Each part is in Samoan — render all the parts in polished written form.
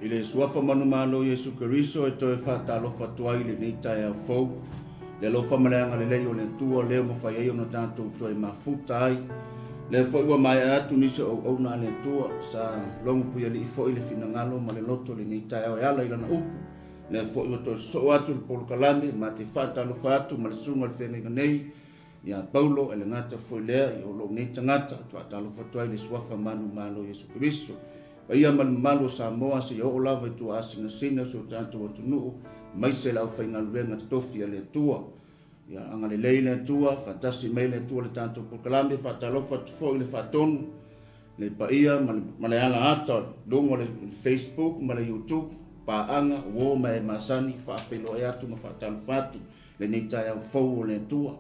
I le Suafa manumalo o Iesu Keriso e toe faatalofa atu ai i lenei taeao fou. Le alofa ma le agalelei o le Atua lea ua mafai ai ona tatou toe mafuta ai. Lea foi ua maea atu nisi o auauna a le Atua, sa logo puialii foi le finagalo ma le loto i lenei taeao e ala i lana upu. Lea foi ua toe sosoo atu le polokalame ma te faatalofa atu ma le susuga i le feagaiga nei ia Paulo, e le gata foi lea i o lou nei tagata, e faatalofa atu ai i le Suafa manumalo o Iesu Keriso. Paia ma le mamalu o Samoa seia oo lava i tuaasinasina o si o tatou atunuu, aemaise le aufaigaluega totofi a le Atua. Ia agalelei le Atua, faatasi mai le Atua i le tatou polokalame, faatalofa atu foi i le faatonu, le paia ma le ala ata i luga o le Facebook ma le YouTube, paaga, uo ma e masani, faafeiloai atu ma faatalofa atu lenei taeao fou o le Atua.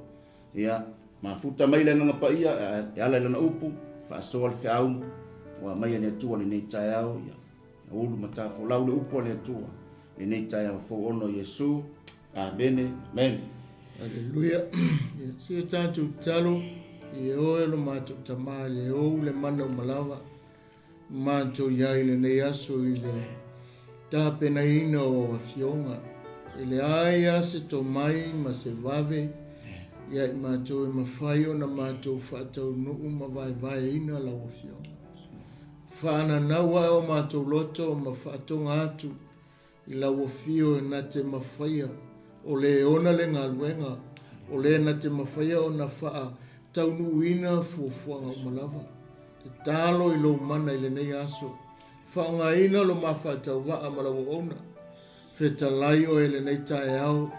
Ia, mafuta mai le Agaga Paia e ala i Lana upu, faasoa le feau ua aumai e le Atua lenei taeao, ia, ia ulu ma tafolau le upu a le Atua lenei taeao fou ona o Iesu. Amene, amene. Aleluia. Ia, se i tatou tatalo, ia oe lo matou Tama i le ou le mana uma lava, matou i ai i lenei aso i le tapenaina o Afioga. E leai lava se tomai ma se vave ia i matou e mafai ona matou faataunuu ma vaevaeina lau Afioga. Faananau ae o matou loto ma faatoga atu I lau afio e na te mafaia o le ona le galuega, o le na te mafaia ona faa taunuuina fuafuaga uma lava. Tatalo i lou mana i lenei aso. Faaaogaina lo ma faatauvaa ma lau auauna. Fetalai oe i lenei taeao.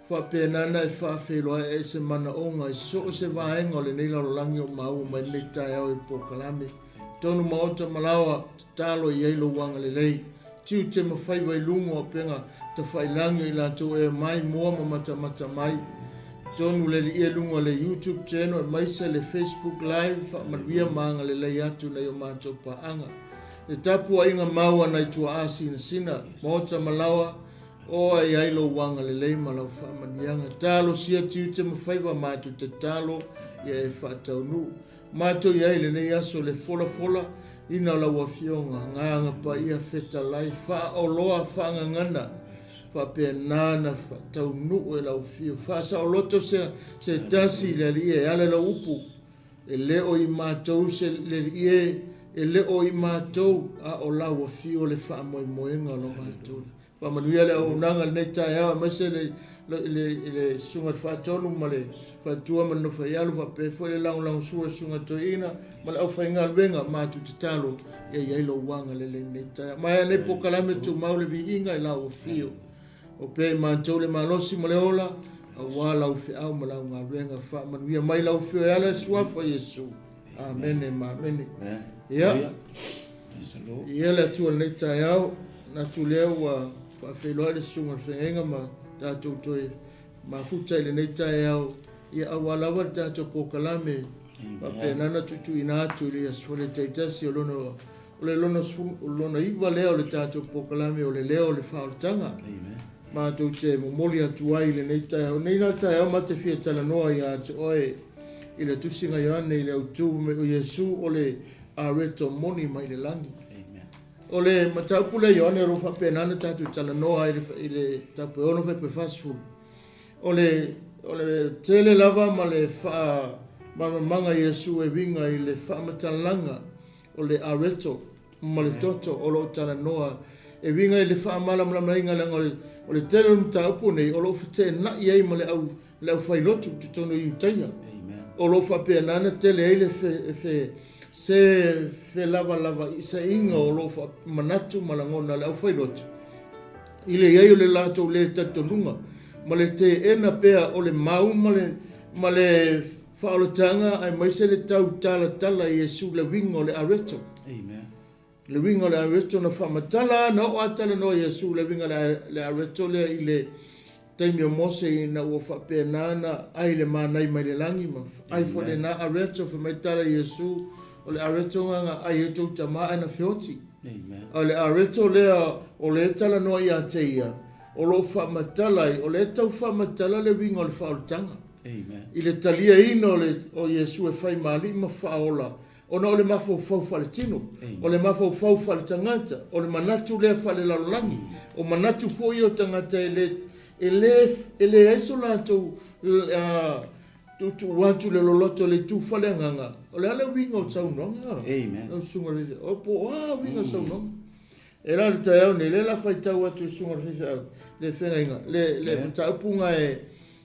Faapena na e faafeiloai se manaoga i so o se vaega o lenei lalolagi o maua mai lenei taeao i polokalame. Tonu maota ma laoa, tatalo i ai lou agalelei. Tiute ma faiva i luga o upega tafailangi o i latou e mai moa ma matamata mai. Tonu le liia luga o le YouTube channel aemaise le Facebook live faamanuia ma agalelei atu nai o matou paaga. Le tapuaiga mau a nai tuaa sinasina, maota ma laoa, O ai ai lou agalelei ma lau faamanuiaga. Talosia tiute ma faiva matou tatalo ia e faataunuu. Matou i ai lenei aso le folafola ina o lau Afioga, Agaga Paia fetalai faaoloa faagagana faapena na faataunuu e lau Afio. Faasaoloto se se tasi i le Alii e ala i lau upu. E le o i matou se le Alii e, e le o i matou, a o lau Afio le faamoemoega o lo matou. Faamanuia le auaunaga i lenei taeao aemaise le, le, le, le Susuga i le Faatonu ma le Faletua ma le Nofaialo faapea foi le lagolagosua i le Susuga Toeaina ma le aufaigaluega matou tatalo ia i ai lou agalelei i lenei taeao. Maea nei polokalame tumau le viiga i lau afio. O pea i matou le malosi ma le ola aua lau feau ma lau galuega. Faamanuia mai lau afio e ala i le suafa o Iesu. Amene ma amene. Ia. Ia le Atua i lenei taeao, manatu lea ua faafeiloai le Susuga i le Feagaiga ma tatou toe mafuta i lenei taeao, ia aua lava le tatou polokalame faapena ona tuutuuina atu i le aso foi le taitasi o lona o le lona lona iva lea o le tatou polokalame o le leo o le faaolataga. Matou te momoli atu ai i lenei taeao. Nei la taeao ma te fia talanoa ia te oe i le tusiga Ioane i le autu mai o Iesu o le areto moni mai le lagi. O le mataupu lea Ioane o lo o faapena ona tatou talanoa ai i le tapu e 6 fuaiupu e 40. O le, o le tele lava ma le faamalamalamaga Iesu e uiga i le faamatalaga o le areto ma le toto o lo o talanoa e uiga i le faamalamalamaina leaga o le tele o le mataupu nei o lo o feteenai ai ma le au le aufailotu i totonu o Iutaia. O lo o faapena ona tele ai le fe, fe, se felavalavaisaina o lo o manatu ma lagona le aufailotu i le i ai o le latou lē talitonuga ma le teena pea o le mau ma le, ma le faaolataga aemaise le tautalatala i Iesu le uiga o le areto. Amen. Le uiga o le areto na faamatala na oo a talanoa Iesu le uiga o le areto lea i le taimi o Mose ina ua faapena ona ai le manai mai le lagi ma ai foi lena areto fai mai tala Iesu o le areto nga na ai e tou tama ae na feoti. A o le areto lea o lea talanoa ia te ia o lo o faamatala ai o lea tau faamatala le uiga o le faaolataga. I le taliaina o le o Iesu e fai ma alii ma faaola. Ona o le mafaufau faaletino, o le mafaufau faaletagata, o le manatu lea faalelalolagi, o manatu foi ia o tagata e le, e le, e leai so latou tuutuu atu le loloto i le itu faaleagaga. O le a le uiga o saunoaga? Amen. Lau susuga i le faifeau, po o a uiga o saunoaga? E la le taeao nei, lea la faitau atu i le susuga i le faifeau, le feagaiga, le, le mataupu ga e,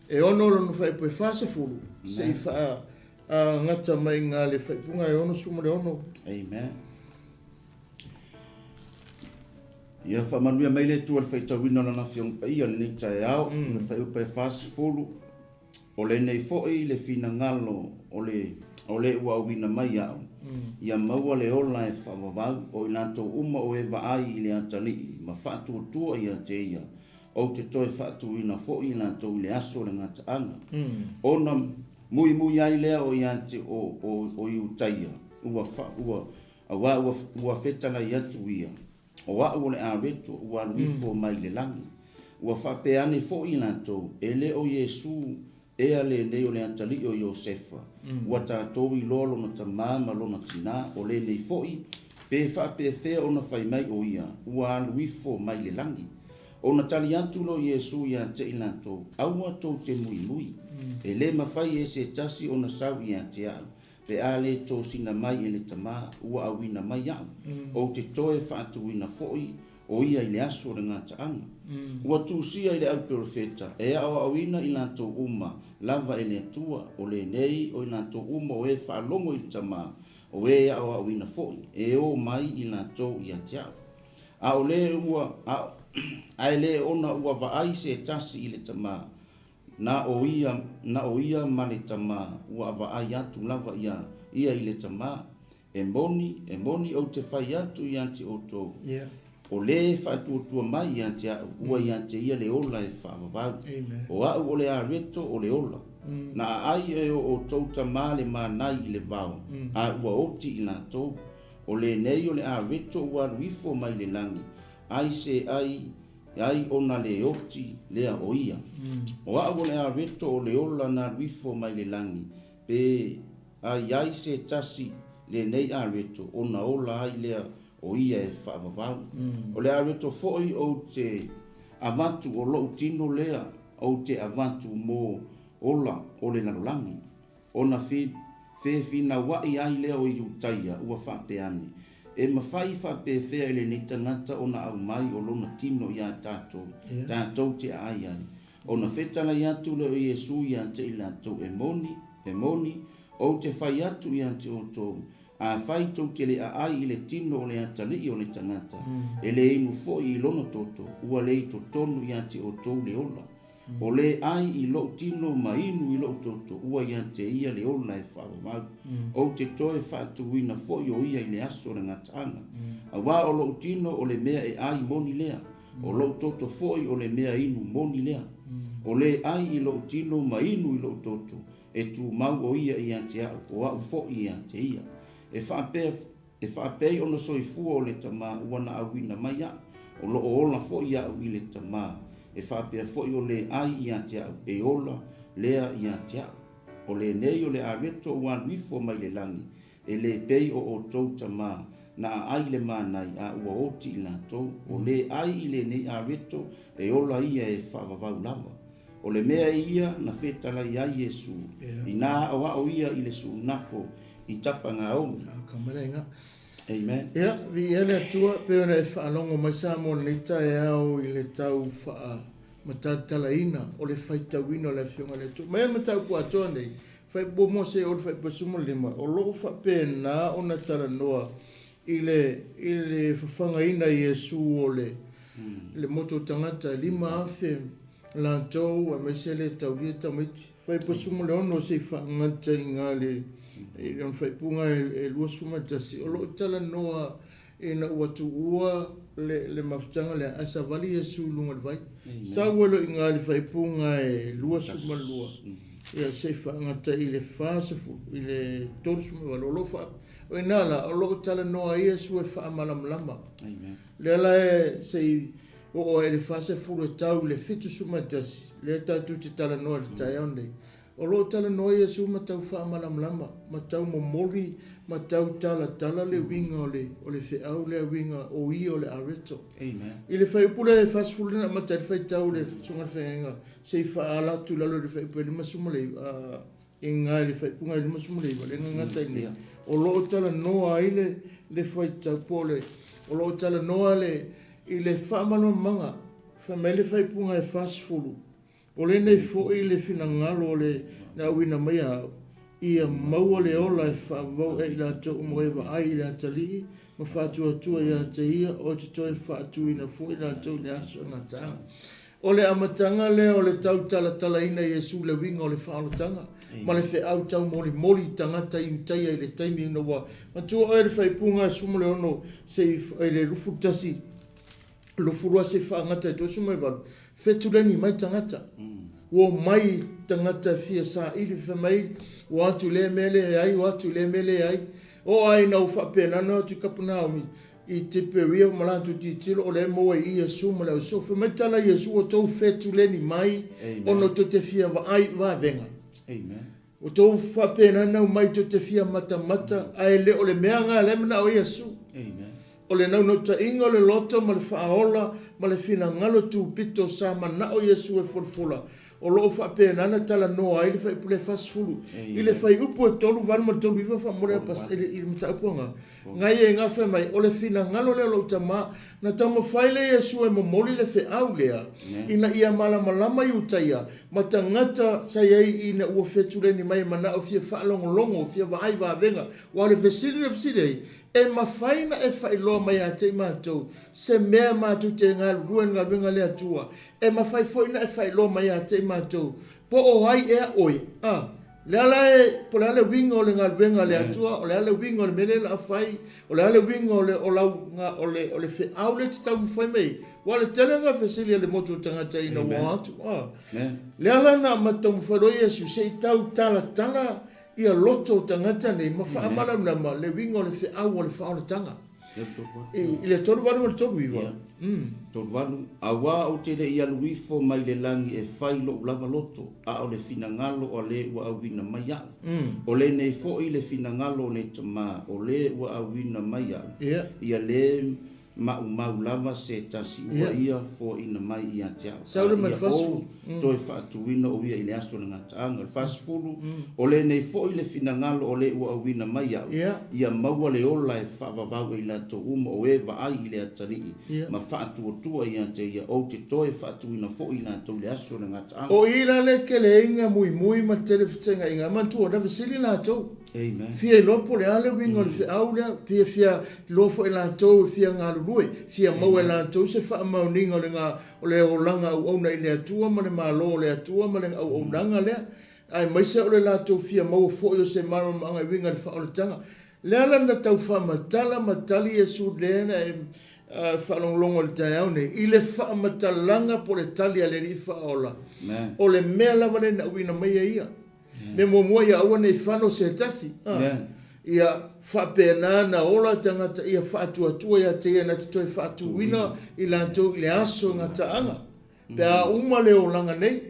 e ono lona faaipu e 40, se i faa, A gata mai iga le faaipuga e 66. Amen. Ia faamanuia mai le Atua i le faitauina o Lana Afioga Paia i lenei taeao, mm. le faaiupa e 40, o lenei foi le finagalo o le o le ua auina mai au, mm. ia maua le ola e faavavau, o i latou uma o e vaai i le atalii ma faatuatua ia te ia, ou te toe faatuina foi i latou i le aso o le gataaga. Mm. Ona Muimui ai lea o ia te o, o, o Iutaia, ua fa, ua, auā ua, ua fetalai atu ia, O a'u o le aweto ua alu ifo mai le lagi. Ua faapea ane foi i latou, E le o Iesū ea lenei o le atalii o Iosefa, ua tatou iloa lona tamā ma lona tinā, o lenei foi, pe faapefea ona fai mai o ia, ua alu ifo mai le lagi? Ona tali atu lea o Iesu ia te i latou, Aua tou te muimui. E le mafai e se tasi ona sau ia te a'u, pe a le tosina mai e le Tama ua auina mai a'u. Ou te toe faatuina foi o ia i le aso o le gataaga. Ua tusia i le au perofeta, e aoaoina i latou uma lava e le Atua, o lenei o i latou uma o e faalogo i le Tama, o e aoaoina foi, e o mai i latou ia te a'u. A o le ua, a, ae le ona ua vaai se tasi i le Tama, na o ia, na o ia ma le Tama ua vaai atu lava ia ia i le Tama. E moni, e moni ou te fai atu ia te outou, Yeah. o le faatuatua mai ia te a'u, ua ia te ia le ola e faavavau. Amen. O a'u o le areto o le ola. Na aai e o outou tama le manai i le vao, a ua oti i latou. O lenei o le aweto ua alu ifo mai le lagi, ai se ai ai ona le oti lea o ia. O a'u o le aweto o le ola na alu ifo mai le lagi, pe ai ai se tasi lenei aweto ona ola ai lea o ia e faavavau. O le aweto foi ou te avatu o lo'u tino lea ou te avatu mo ola o le lalolagi. Ona fefinaua'i ai lea o Iutaia, ua faapea ane, E mafai faapefea e lenei tagata ona aumai o lona tino iā tatou, tatou te aai ai? Ona fetalai atu lea o Iesu ia te i latou, E moni, e moni, ou te fai atu ia te outou, afai tou te le aai i le tino o le atalii o le tagata, e le inu foi i lona toto, ua le i totonu ia te outou le ola. O le ai i lou tino ma inu i lou toto, ua ia te ia le ola e faavavau. Ou te toe faatuina foi o ia i le aso o le gataaga. Auā o lou tino o le mea e ai moni lea, o lou toto foi o le mea inu moni lea. O le ai i lou tino ma inu i lou toto, e tumau o ia ia te a'u, o a'u foi ia te ia. E faapea. E faapei ona soifua o le Tama ua na auina mai a'u, o lo o ola foi a'u i le Tama, e faapea foi o le ai ia te a'u, e ola lea ia te a'u. O lenei o le aweto ua alu ifo mai le lagi, e le pei o outou tama na aai le manai a ua oti i latou, o le ai i lenei aweto e ola ia e faavavau lava. O le mea ia na fetalai ai Iesu, inā aʻoaʻo ia i le suunako i Tapagaomi. Amen. Ia, viia le Atua, pei ona e faalogo mai Samoa i lenei taeao i le tau faamatalatalaina o le faitauina o le Afioga i le Atua. Mai le mataupu atoa nei, Faipua Mose o le Faipua 15, o lo o faapena ona talanoa i le, i le fafagaina Iesu o le, le motu o tagata e 5,000 latou aemaise le taulia tamaiti. Faipua 16 se i faagata i ina le, i lona faaipuga e 21, o lo o talanoa ina ua tuua le, le mafutaga lea, ae savali Iesu i luga o le vai. Sau ai loa i ina le faaipuga e 22, ia se i faagata i le 40, i le 38, o lo o faa, o ina la, o lo o talanoa ai Iesu e faamalamalama. Lea la e se i oo ai i le 40 e tau i le 71, lea tatou te talanoa i le taeao nei. O lo o talanoa Iesu ma tau faamalamalama, ma tau momoli, ma tau talatala le uiga o le, o le feau lea uiga o ia o le areto. Amen. I le fuaiupu lea e 40 lea na amata ai le faitau le Susuga i le Feagaiga, se i faaala atu i lalo i le fuaiupu e 59, a, i ga i le faaipuga e 59, lea na gata ai nei. O lo o talanoa ai le, le faitau po o le, o lo o talanoa le, i le faamalamalamaga, fai mai le faaipuga e 40, O lenei foi le finagalo o le na auina mai a au, ia maua le ola e faavavau e i latou uma e vaai i le atalii ma faatuatua ia te ia ou te toe faatuina foi latou i le aso e gataaga. O le amataga lea o le tau talatalaina Iesu le uiga o le faaolataga ma le feau taumolimoli i tagata Iutaia i le taimi ina ua matua oe le faaipuga e 16 se i le 21 22 se i faagata i 38, fetuleni mai tagata. Ua omai tagata e fia saili, fai mai, ua atu i lea mea leai, ua atu i lea mea leai. Oo lava ina ua faapena ona o atu i Kapunaumi, i Tiperia ma latou tilotilo o lea e maua i Iesu ma le ausoo. Fai mai tala a Iesu, ua outou fetuleni mai ona tou te fia vaai i vavega. Ua outou faapena ona omai tou te fia matamata, ae le o le mea lena lea e manao ai Iesu. O le naunautaiga o le loto ma le faaola ma le finagalo tupito sa manao Iesu e folafola, o lo o faapena ona talanoa ai le Fuaiupu le 40. I le fuaiupu e 38 ma le 39 faamolemole a Pastor i le mataupu aga, ngai e ga fai mai, o le finagalo lea o lou Tama, na taumafai lea Iesu e momoli le feau lea, ina ia malamalama Iutaia ma tagata sa i ai ina ua fetuleni mai e manao fia faalogologo, fia vaai vavega. Aua o le fesili na fesili ai, E mafai na e faailoa mai ia te i matou se mea matou te galulue i le galuega a le Atua? E mafai foi na e faailoa mai ia te i matou po o ai ea oe? A le a la e, po o le a le uiga o le galuega a le Atua, o le a le uiga o le mea lea o le a fai, o le a le uiga o le, o lau, o le, o le feau lea e te taumafai mai ai? Aua o le tele o fesili a le motu o tagata ina ua o atu. A le a la na amata taumafai loa Iesu se i tau talatala ia loto o tagata nei ma faamalamalama le uiga o le feau o le faaolataga. I le 38 ma le 39. 38, Auā ou te le i alu ifo mai le lagi e fai lou lava loto, a o le finagalo o le ua auina mai aʻu. O lenei foi le finagalo o nei Tama, o le ua auina mai aʻu, ia le Maumau lava se tasi ua ia foaina mai ia te au. A ia ou toe faatuina o ia i le aso o le gataaga. O le 40, o lenei foi le finagalo o le ua auina mai au, ia maua le ola e faavavau e i latou uma o e vaai i le atalii ma faatuatua ia te ia, ou te toe faatuina foi i latou i le aso o le gataaga. O i la le keleiga muimui ma tele fetegaiga, manatua na fesili latou. Amen. Fia iloa po o le a le uiga o le feau lea, fia fia iloa foi e latou e fia galulue, fia maua e latou se faamaoniga o le ga, o le olaga auauna i le Atua ma le Malo o le Atua ma le auaunaga lea, aemaise o le latou fia maua foi o se malamalamaaga e uiga i le faaolataga. Le ala na tau faamatala ma tali Iesu lea na e faalogologo i le taeao nei, i le faamatalaga po o le tali a le Alii Faaola, o le mea lava lea na auina mai e Ia. Mea muamua ia aua ne i fano se tasi. Ia faapena na ola tagata ia faatuatua ia te ia na te toe faatuina i latou i le aso gataaga. Pe a uma le olaga nei,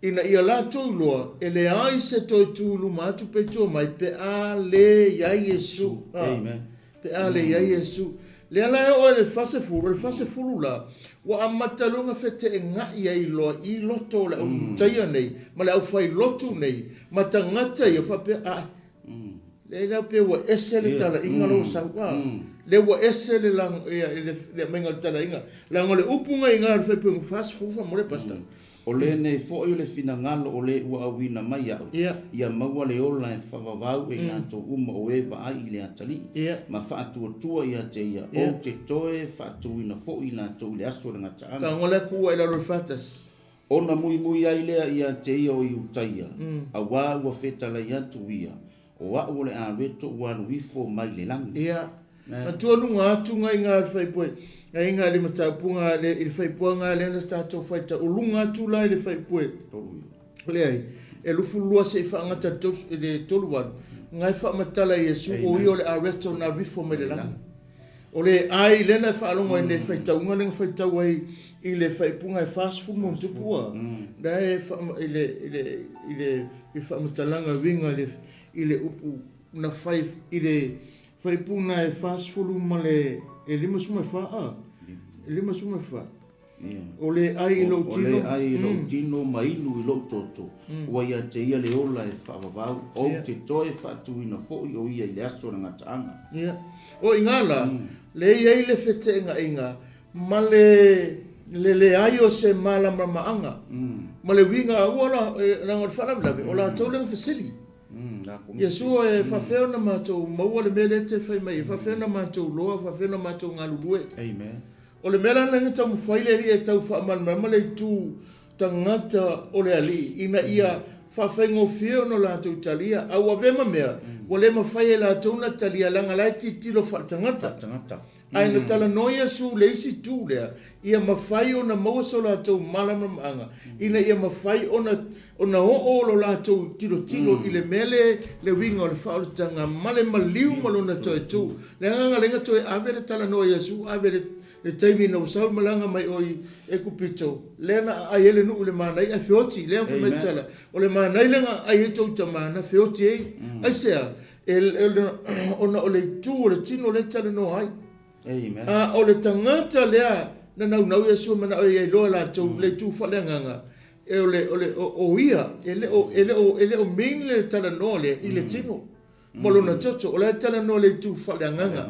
ina ia latou iloa e leai se toe tu i luma atu pe tua mai pe a le i ai Iesu. Pe a le i ai Iesu. Lea la e oo i le 40, o le 40 la, ua amata loa ona feteenai ai loa i loto o le au Iutaia nei, ma le aufailotu nei, ma tagata ia faapea, Ae, lea la pei ua ese le talaiga lea ua sau, a, lea ua ese le ia, le aumaiga o le talaiga. Leaga o le upu na i ina i le faaipuega 40 faamolemole Pastor. O lenei foi o le finagalo o le ua auina mai aʻu, ia maua le ola e faavavau e i latou uma o e vaai i le atalii, ma faatuatua ia te ia, ou te toe faatuina foi i latou i le aso o le gataaga. Tago le Atua i lalo o le faatasi. Ona muimui ai lea ia te ia o Iutaia, auā ua fetalai atu ia, O au o le aweto ua alu ifo mai le lagi. Ia, matua luga atu ngai nga le faipue, ngai nga le mataupu nga le i le faipua nga le na tatou faitau, o luga atu la i le faipue, leai, e 22 se i faagata i le 38, ngai faamatala Iesu o ia o le aweto na alu ifo mai le lagi. O le ai lea na e faalogo ai i le faitauga lea na faitau ai i le faaipuga e 40 ma ona tupu a, la e i le i le i le i faamatalaga uiga i le i le upu na fai i le faaipuga e 40 ma le e 54 a, 54. O le ai i lou tino. O le ai i lou tino ma inu i lou toto, ua ia te ia le ola e faavavau, ou te toe faatuina foi o ia i le aso o le gataaga. Ia. O i ina la, le i ai le feteenaiga ma le le leai o se malamalamaaga, ma le uiga ua la, leaga o le faalavelave, o latou lea na fesili. Iesu, e faafefea ona matou maua le mea lea e te fai mai ai? E faafefea ona matou iloa? E faafefea ona matou galulue? Amen. O le mea la lena na taumafai le Alii e tau faamalamalama le itu tagata o le Alii ina ia faafaigofie ona latou talia, a ua avea ma mea ua le mafai e latou ona talia leaga la e tilotilo faaletagata. Ae na talanoa Iesu i le isi itu lea, ia mafai ona maua so latou malamalamaaga ina ia mafai ona ona oo lo latou tilotilo i le mea le le uiga o le faaolataga ma le maliu ma lona toe tu. Le agaga lea na toe ave le talanoa i Iesu, ave le le taimi ina ua sau le malaga mai o i Ekupito, lea na aai ai le nuu i le manaia, ae feoti, lea fai mai le tala, o le manaia lea na aai ai tou tama na feoti ai. Aisea? E, ona o le itu o le tino lea e talanoa ai. Amen. A o le tagata lea na naunau Iesu e manao ia iloa e latou le itu faaleagaga, e o le, o le, o, o ia, e le o, e le o, e le o mean le talanoa lea i le tino ma lona toto. O la e talanoa i le itu faaleagaga.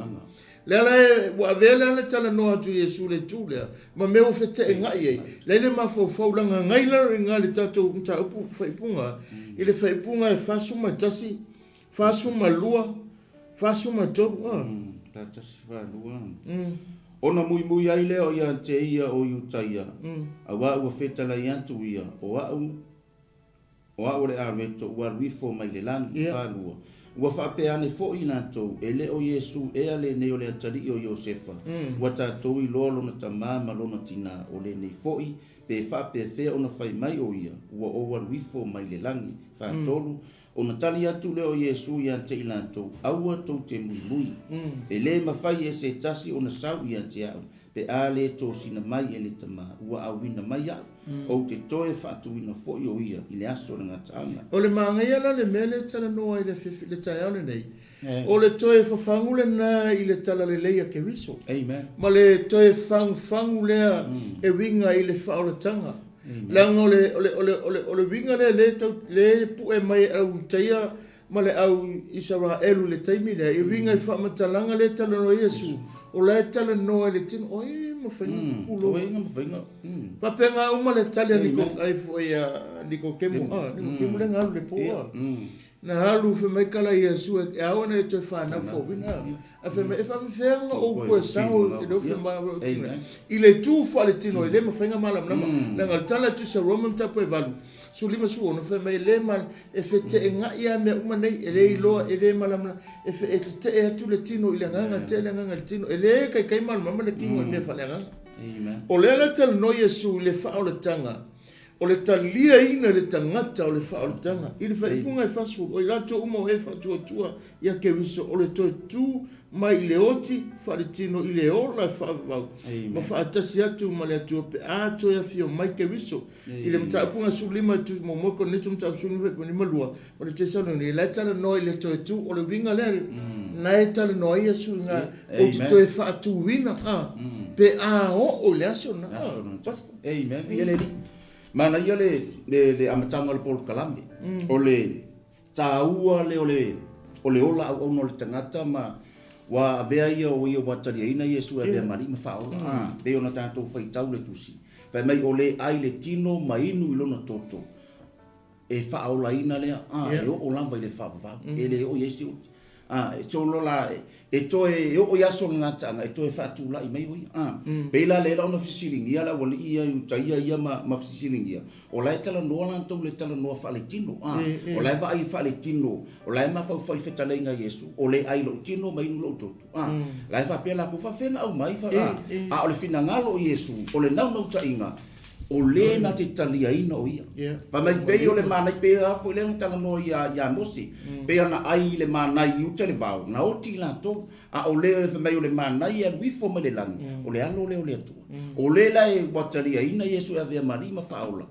Lea la e, ua avea lea le talanoa atu i Iesu i le itu lea, ma mea ua feteenai ai, lea le mafaufau lagagai lalo i ina i le tatou mataupu faaipuga, i le faaipuga e 41, 42, 43, a. 41, 42. Ona muimui ai lea o ia te ia o Iutaia, auā ua fetalai atu ia, o a'u, o a'u o le Areto ua alu ifo mai le lagi. 42. Ua faapea ane foi i latou, E le o Iesu ea lenei o le atalii o Iosefa, ua tatou iloa lona tamā ma lona tinā, o lenei foi, pe faapefea ona fai mai o ia, ua ou alu ifo mai le lagi. 43. Ona tali atu lea o Iesu ia te i latou, Aua tou te muimui. E lē mafai e se tasi ona sau ia te a'u, pe a lē tosina mai e le Tamā ua auina mai a'u, ou te toe faatuina foi o ia i le aso o le gataaga. O le manaia la le mea lea e talanoa ai i le taeao lenei, o le toe fafagu lena i le talalelei a Keriso, ma le toe fagufagu lea e uiga i le faaolataga. Leaga o le, o le, o le, o le, o le uiga lea lea e tau, lea e pue mai e au Iutaia ma le au Isaraelu i le taimi lea, e uiga i faamatalaga lea e talanoa ai Iesu, o la e talanoa i le tino, o ai ma faiga kukulo. O ai ma faiga. Faapena uma le tali a Niko, ai foi a Nikokemo, a Nikokemo lea na alu i le po, a. Na alu fai mai kala Iesu e ao ona e toe fanau fouina. Ae fai mai, e faafefea ona ou toe sao i le ofi ma lou tino. I le itu faaletino e le mafai ona malamalama. Leaga o le tala a Tusi a Roma mataupu e 8, 15, 16, fai mai e le mal, e feteenai lava mea uma nei, e le iloa, e le malamalama, e, e tetee atu le tino i le agaga, tetee le agaga i le tino. E le taitai malamalama le tino i mea faaleagaga. O lea la e talanoa Iesu i le faaolataga O le taliaina e le tagata o le faaolataga i le faaipuga e 40, o i latou uma o e faatuatua ia Keriso, o le toe tu mai i le oti faaletino i le ola e faavavau ma faatasi atu ma le Atua pe a toe afio mai Keriso. I le mataupuga 15 i tu muamua Korinito mataupu 15 faaipuga 52, o le Tesalonike, la e talanoa i le toe tu, o le uiga lea na e talanoa ai Iesu i ina, ou te toe faatuina, a, pe a oo i le aso lena. Amen. Viia le Alii. Manaia le, le, le amataga o le polokalame. O le taua lea o le, o le ola auauna o le tagata ma ua avea ia o ia ua taliaina Iesu e avea ma Alii ma Faaola. Ah, pei ona tatou faitau le tusi. Fai mai o le ai le tino ma inu i lona toto. E faaolaina lea, a, e oo lava i le faavavau, e le oo i ai se oti. A, e solo la, e toe oo i aso o le gataaga, e toe faatulai mai o ia. A, pei la lea la ona fesiligia le aualii ia i uta ia ia ma, ma fesiligia, o la e talanoa latou i le talanoa faaletino, a, o la e vaai faaletino, o la e mafaufau i fetalaiga a Iesu, o le ai lou tino ma inu lou toto. A, la e faapea latou, faafefea ona aumai, fa, a, a o le finagalo o Iesu, o le naunautaiga, O le na te taliaina o ia. Fai mai pei o le manai, pei a foi lea na talanoa ia ia Mose, pei ana ai i le manai i uta le vao, na oti i latou, a o le fai mai o le manai e alu ifo mai le lagi, o le alo lea o le Atua. O le la e ua taliaina Iesu e avea ma Alii ma Faaola,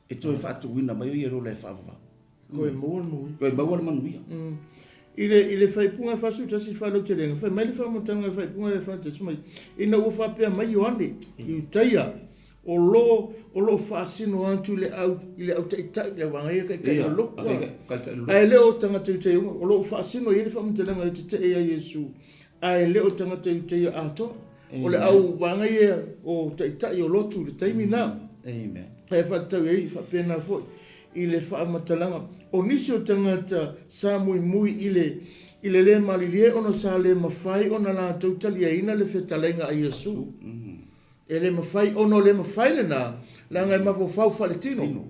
e toe faatuina mai o ia lola e faavavau. Toe maua le manuia. Toe maua le manuia. I le, i le faaipuga e 41 faalautelega, fai mai le faamatalaga i le faaipuga e 41 mai, ina ua faapea mai Ioane, Iutaia, o lo, o lo o faasino atu i le au, i le au taitai, le vaega ia taitai o le lotu, ae le o tagata Iutaia uma, o lo o faasino i ai le faamatalaga e tetee ia Iesu, ae le o tagata Iutaia atoa. O le au vaega ia o taitai o lotu i le taimi na. Amen. E faatatau i ai faapena foi i le faamatalaga. O nisi o tagata sa muimui i le i le le malilie ona sa le mafai ona latou taliaina le fetalaiga a Iesu. E le mafai ona o le mafai lena, leaga e mafaufau faaletino.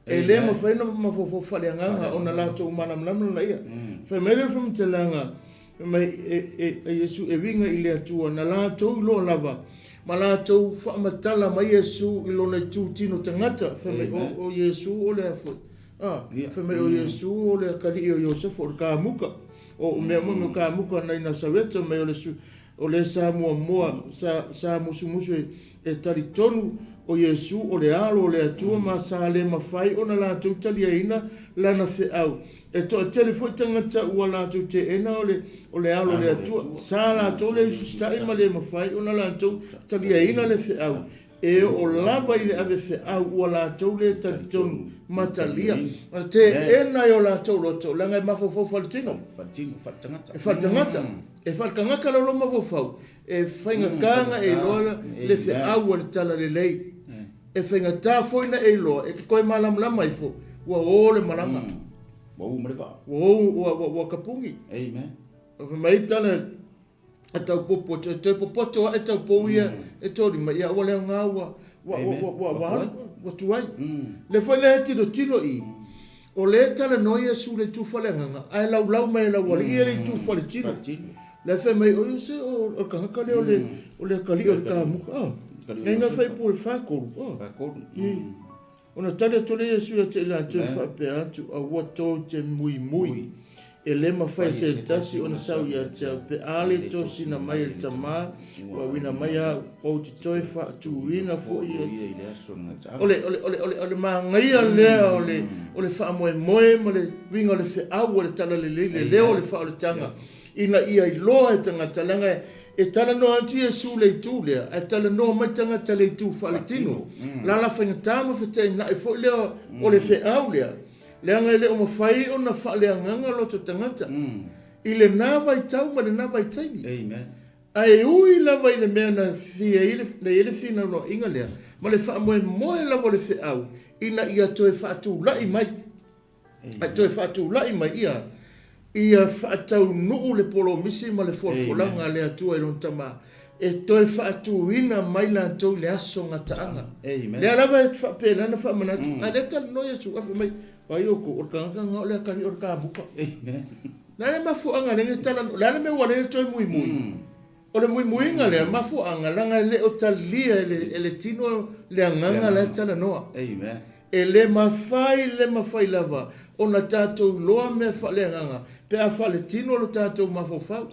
E le mafai ona mafaufau faaleagaga ona latou malamalama lana ia. Fai mai le faamatalaga fai mai e, e Iesu e uiga i le Atua na latou iloa lava ma latou faamatala mai Iesu i lona itu tino tagata. Fai mai o, o Iesu o le a foi? Ah, fai mai o Iesu o le akalii o Iosefa o le kamuka. O mea uma o kamuka nai Nasareta mai o le su, O le sa muamua sa, sa musumusu e, e talitonu o Iesu o le Alo o le Atua ma sa le mafai ona latou taliaina Lana feau. E toatele foi tagata ua latou teena o le, o le Alo o le Atua. Sa latou le ususitai ma le mafai ona latou taliaina le feau. E oo lava i le ave feau ua latou le talitonu ma talia. O teena e o latou loto, leaga e mafaufau faletino. Faletino, faletagata. E faletagata. E faletagata la lou mafaufau, e faigata ona e iloa le feau a le Talalelei. E faigata foi ona e iloa, e te toe malamalama ifo, ua o le malaga. Ua u ma le vaa. Ua o, ua tapuni. Amen. Fai mai tala e tau popo e toe popoto ae tau pou ia e tolima ia ua le aoga ua ua ua ua ua ua tuai. Le foi lea e tilotilo i o lea e talanoa Iesu i le itu faaleagaga ae laulau mai e laualii ia le itu faletino. Le fai mai o Iose o le tagata lea o le o le atalii o le kamuka. Ah. Nei na fai pu e fakolu. Ah. Fakolu. Ona tali atu lea Iesu ia te i latou e faapea atu, Aua tou te muimui, e le mafai e se tasi ona sau ia te au, pe a le tosina mai e le Tama ua auina mai au, ou te toe faatuina foi ia te. O le, o le, o le, o le, o le manaia lea o le, o le faamoemoe ma le uiga o le feau o le Talalelei, le leo o le faaolataga, ina ia iloa e tagata, leaga E talanoa atu Iesu i le itu lea, ae talanoa mai tagata i le itu faaletino. Lala faigata ma feteenai foi lea o le feau lea, leaga e le o mafai ona faaleagaga loto tagata i lena vaitau ma lena vaitaimi. Ae ui lava i le mea na fia i ai le finaunoaiga lea ma le faamoemoe lava o le feau ina ia toe faatulai mai. Ae toe faatulai mai ia, ia faataunuu le polomisi ma le folafolaga a le Atua i Lona Tama, e toe faatuina mai latou i le aso gataaga. Lea lava e faapena ona faamanatu, ae lea e talanoa Iesu, fai mai, Vai outou, o le tagata lena o le atalii o le kamuka. O le a le mafuaaga lea e talanoa, o le a le mea ua ala ai ona toe muimui? O le muimuiga lea, mafuaaga, leaga e le o talia e le tino le agaga la e talanoa. E le mafai, le mafai lava ona tatou iloa mea faaleagaga pe a faaletino lo tatou mafaufau.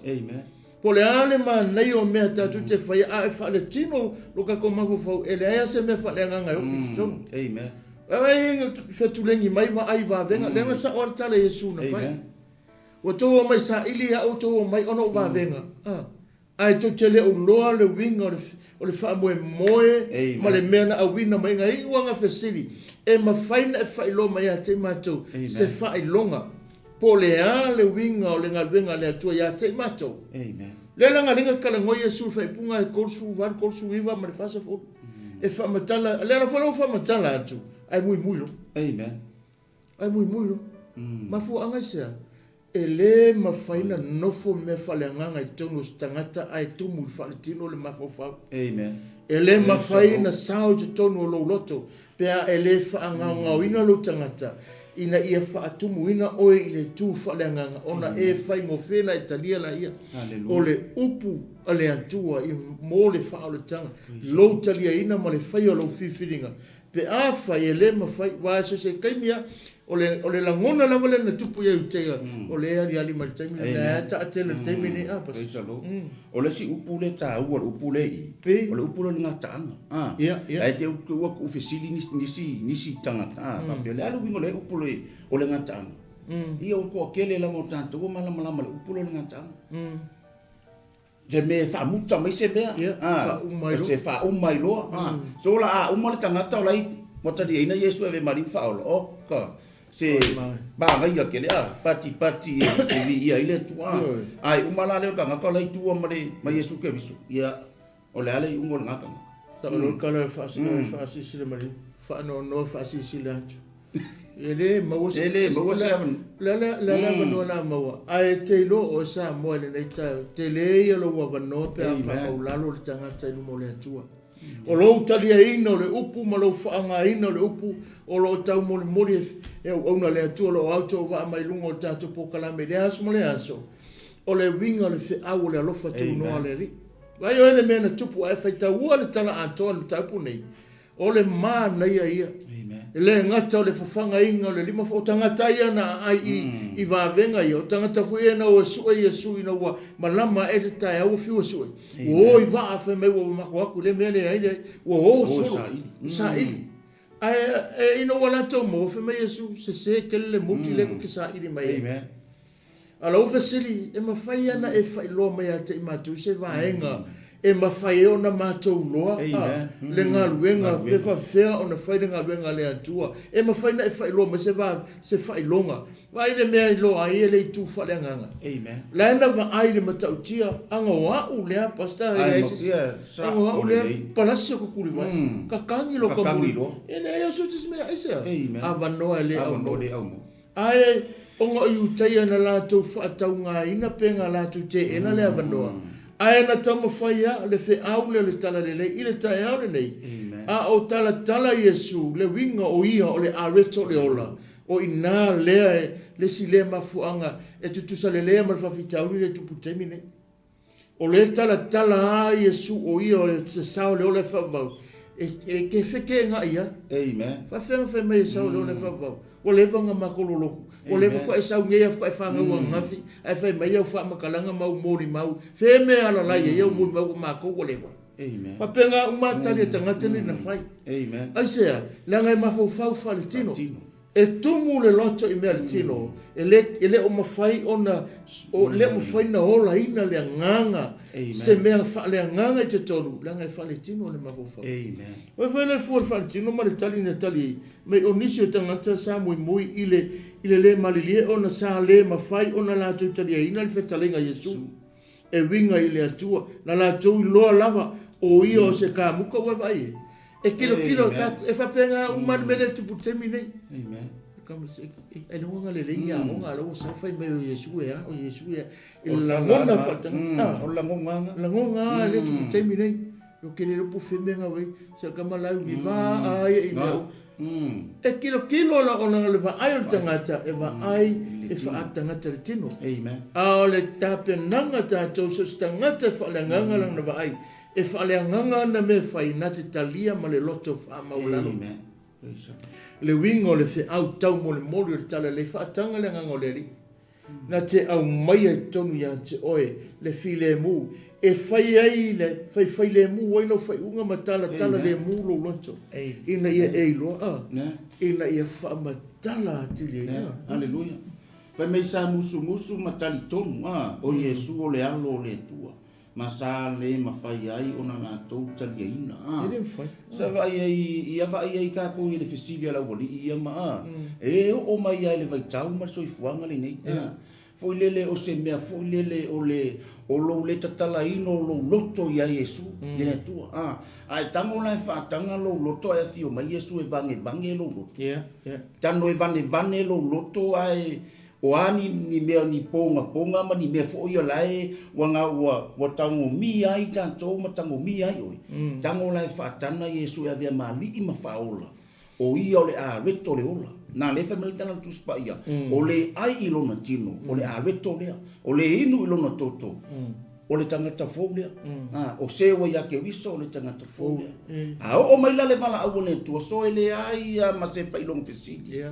Po o le a le manaia o mea tatou te faia a e faaletino lo tatou mafaufau, e leai lava se mea faaleagaga e ofi i totonu. Ai fetulegi mai vaai i vavega, lea na sao lava le tala a Iesu na fai. Ua tou omai saili au, ua tou omai ona o vavega. A. Ae tou te le o iloa le uiga o le, o le faamoemoe ma le mea na auina mai. Na iu lava na fesili, e mafai na e faailoa mai ia te i matou se faailoga po o le a le uiga o le galuega a le Atua ia te i matou? Lea la na liga talanoa Iesu i le faaipuga e 38, 39 ma le 40. E faamatala, lea la foi la ua faamatala atu, ae muimui loa. Ae muimui loa. Mafuaaga i se a? E le mafai ona nofo mea faaleagaga i totonu o se tagata ae tumu i le faaletino le mafaufau. Amen. E le mafai ona sao i totonu o lou loto pe a e le faagaogaoina lou tagata ina ia faatumuina oe i le itu faaleagaga ona e faigofie ona e talia laia o le upu a le Atua i mo le faaolataga, lou taliaina ma le faia o lau filifiliga pe afai e le mafai, aua so o se taimi lava, o le, o le lagona lava lea na tupu ia Iutaia, o lea e aliali mai i le taimi lenei, lea lava e taatele i le taimi lenei. A, Praise the Lord. O le isi upu lea e taua, o le upu lea i i, o le upu lea o le gataaga. A, ae te i ua tuufesili nisi, nisi, nisi tagata, a, faapea, o le a le uiga o lea upu o le gataaga? Ia, ua toatele lava o tatou ua malamalama i le upu lea o le gataaga. Se mea e faamuta mai se mea, a, se faauma ai loa. A, so o le a uma le tagata o la e ua taliaina Iesu e ave ma alii ma faaola, oka, se manaia tele, a, pati pati e viia ai le Atua. A, ae uma la lea o le tagata o la e i tua ma le, ma Iesu Keriso, ia, o le a le iuga o lena tagata? Sao loa le tala e faasilasila mai, faanoanoa faasilasila atu. E le maua se, e le maua se avanoa. O le a le avanoa o le a maua? Ae e te iloa oe Samoa i lenei taeao, tele ia lou avanoa pe a faamaulalo le tagata i luma o le Atua. O lou taliaina o le upu ma lou faaaogaina o le upu o lo o taumolimoli e auauna a le Atua o lo o autovaa mai luga o le tatou polokalame i lea aso ma lea aso, o le uiga o le feau o le alofa tunoa a le Alii. Vaai oe le mea na tupu ae faitaua le tala atoa o le mataupu nei. O le manaia ia. E le gata o le fafagaina o le lima o tagata ia na aai i, mm. i vavega ia, o tagata foi ia na o e sue Iesu ina ua malama ae le taeao ua fiu e sue. Ua o i vaa fai mai ua mako atu le mea leai leai, ua o solo, saili. Mm. Ae e, ina ua latou maua fai mai Iesu, sese tele le muti mm. le ke saili mai. Amen. A lau fesili, e mafai ana e faailoa mai ia te i matou se vaega e mafai ai ona matou iloa le galuega pe faafefea ona fai le galuega a le Atua? E mafai ona e faailoa mai se va, se faailoga? Vaai le mea e iloa ai e le itu faaleagaga. La e na vaai i le matautia, aga o a'u lea, Pastor, e leai se isi, aga o a'u lea, palasi o ka kulivai, kakagi lo ka muli. E leai o se mea, aisea? Avanoa e le aumo. Ae ona o Iutaia na latou faataugaina pe na latou teena le avanoa, ae na taumafai a le feau lea o le Talalelei i le taeao lenei, a o talatala Iesu, le uiga o Ia o le areto o le ola, o ina lea e le isi lea mafuaaga e tutusa lelei ma le faafitauli lea e tupu i le taimi nei. O lea e talatala a Iesu o Ia o se sao o le ola e faavavau, e te feteenai ai. Amen. Faafefea ona fai mai e sao o le ola e faavavau? Ua leva ona matou lolotu. Ua leva faatoa e sau nei faatoa e fanau ananafi, ae fai mai au faamatalaga ma au molimau. Fea mea e alalai ai au molimau o matou ua leva? Amen. Faapena uma tali a tagata nei na fai. Amen. Aisea? Leaga e mafaufau faaletino. E tumu le loto i mea le tino, e le, e le o mafai ona, o, le o mafai ona olaina le agaga, se mea faaleagaga i totonu, leaga e faaletino le mafaufau. Amen. Ua fai le fua o le faaletino ma le tali na tali mai o nisi o tagata sa muimui i le, i le le malilie ona sa le mafai ona latou taliaina le fetalaiga a Iesu. E uiga i le Atua, na latou iloa lava o ia o se kamuka ua vaai e. E kilokilo e faapena uma le mea lea e tupu i le taimi nei. Amen. Ailoga lelei ni aoga a la ua sau fai mai o Iesu e a, o Iesu e a. E lagona faaletagata. O le lagoga. Lagoga lea e tupu i le taimi nei. O ke le lopo fe mea ngawei, se ka malau ni va a ia i mea. E kilokilo la ona le vaai o le tagata e vaai e faaletagata le tino. Amen. A o le tapenaga tatou so o se tagata e faaleagaga lana vaai, E faaleagaga ana mea e fai na te talia ma le loto faamaualalo. Le uiga o le feau taumolimoli o le Talalelei faataga le agaga o le Alii, na te aumaia i totonu ia te oe le filemu e fai ai le faifailemu ai lau faaiuga ma talatala lemu lou loto, ina ia e iloa, ina ia faamatala atili ai. Aleluia. Fai mai sa musumusu ma talitonu, o Iesu o le Alo o le Atua. Ma sa le mafai ai ona latou taliaina. A. E le mafai. Sa vaai ai, ia vaai ai tatou i le fesili a le aualii ia ma a. E oo mai lava i le vaitau ma le soifuaga lenei. A. Foi lele o se mea foi lele o le, o lou le tatalaina o lou loto ia Iesu, i le Atua. A. A e tago la e faataga lou loto ae afio mai Iesu e vagevae lou loto. Ia, ia. Tago e vanevane lou loto ae O a ni, ni mea, ni pogapoga ma ni mea foi ia la e ua ga, ua, ua tagomia ai tatou ma tagomia ai oe, tago la e faatana Iesu e avea ma Alii ma Faaola, o Ia o le areto o le ola. Na lea e fai mai le tala a le Tusi Paia, o le ai i lona tino, o le aloeto lea, o le inu i lona toto, o le tagata fou lea. A, o se ua ia Keriso o le tagata fou lea. A oo mai la le valaau a le Atua, so e leai lava ma se faailoga fesili.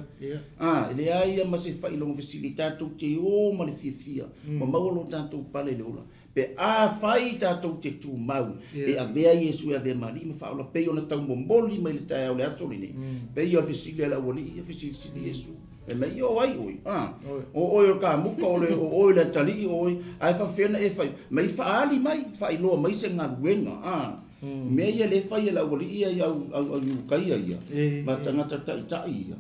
A, e leai lava ma se faailoga fesili, tatou te o ma le fiafia, ua maua lo tatou pale i le ola. Pe afai tatou te tumau e avea Iesu e avea ma Alii ma Faaola pei ona taumomoli mai le taeao o le aso lenei, pei o le fesili a le aualii ia fesilisili Iesu, fai mai, Ia o ai oe? A, o oe o le kamuta, o le, o oe o le atalii, o oe, ae faapefea ona e fai mai, faaali mai, faailoa mai se galuega, a, mea ia lea e fai e le aualii ia i au, au, au Iukaia ia, ma tagata taitai ia,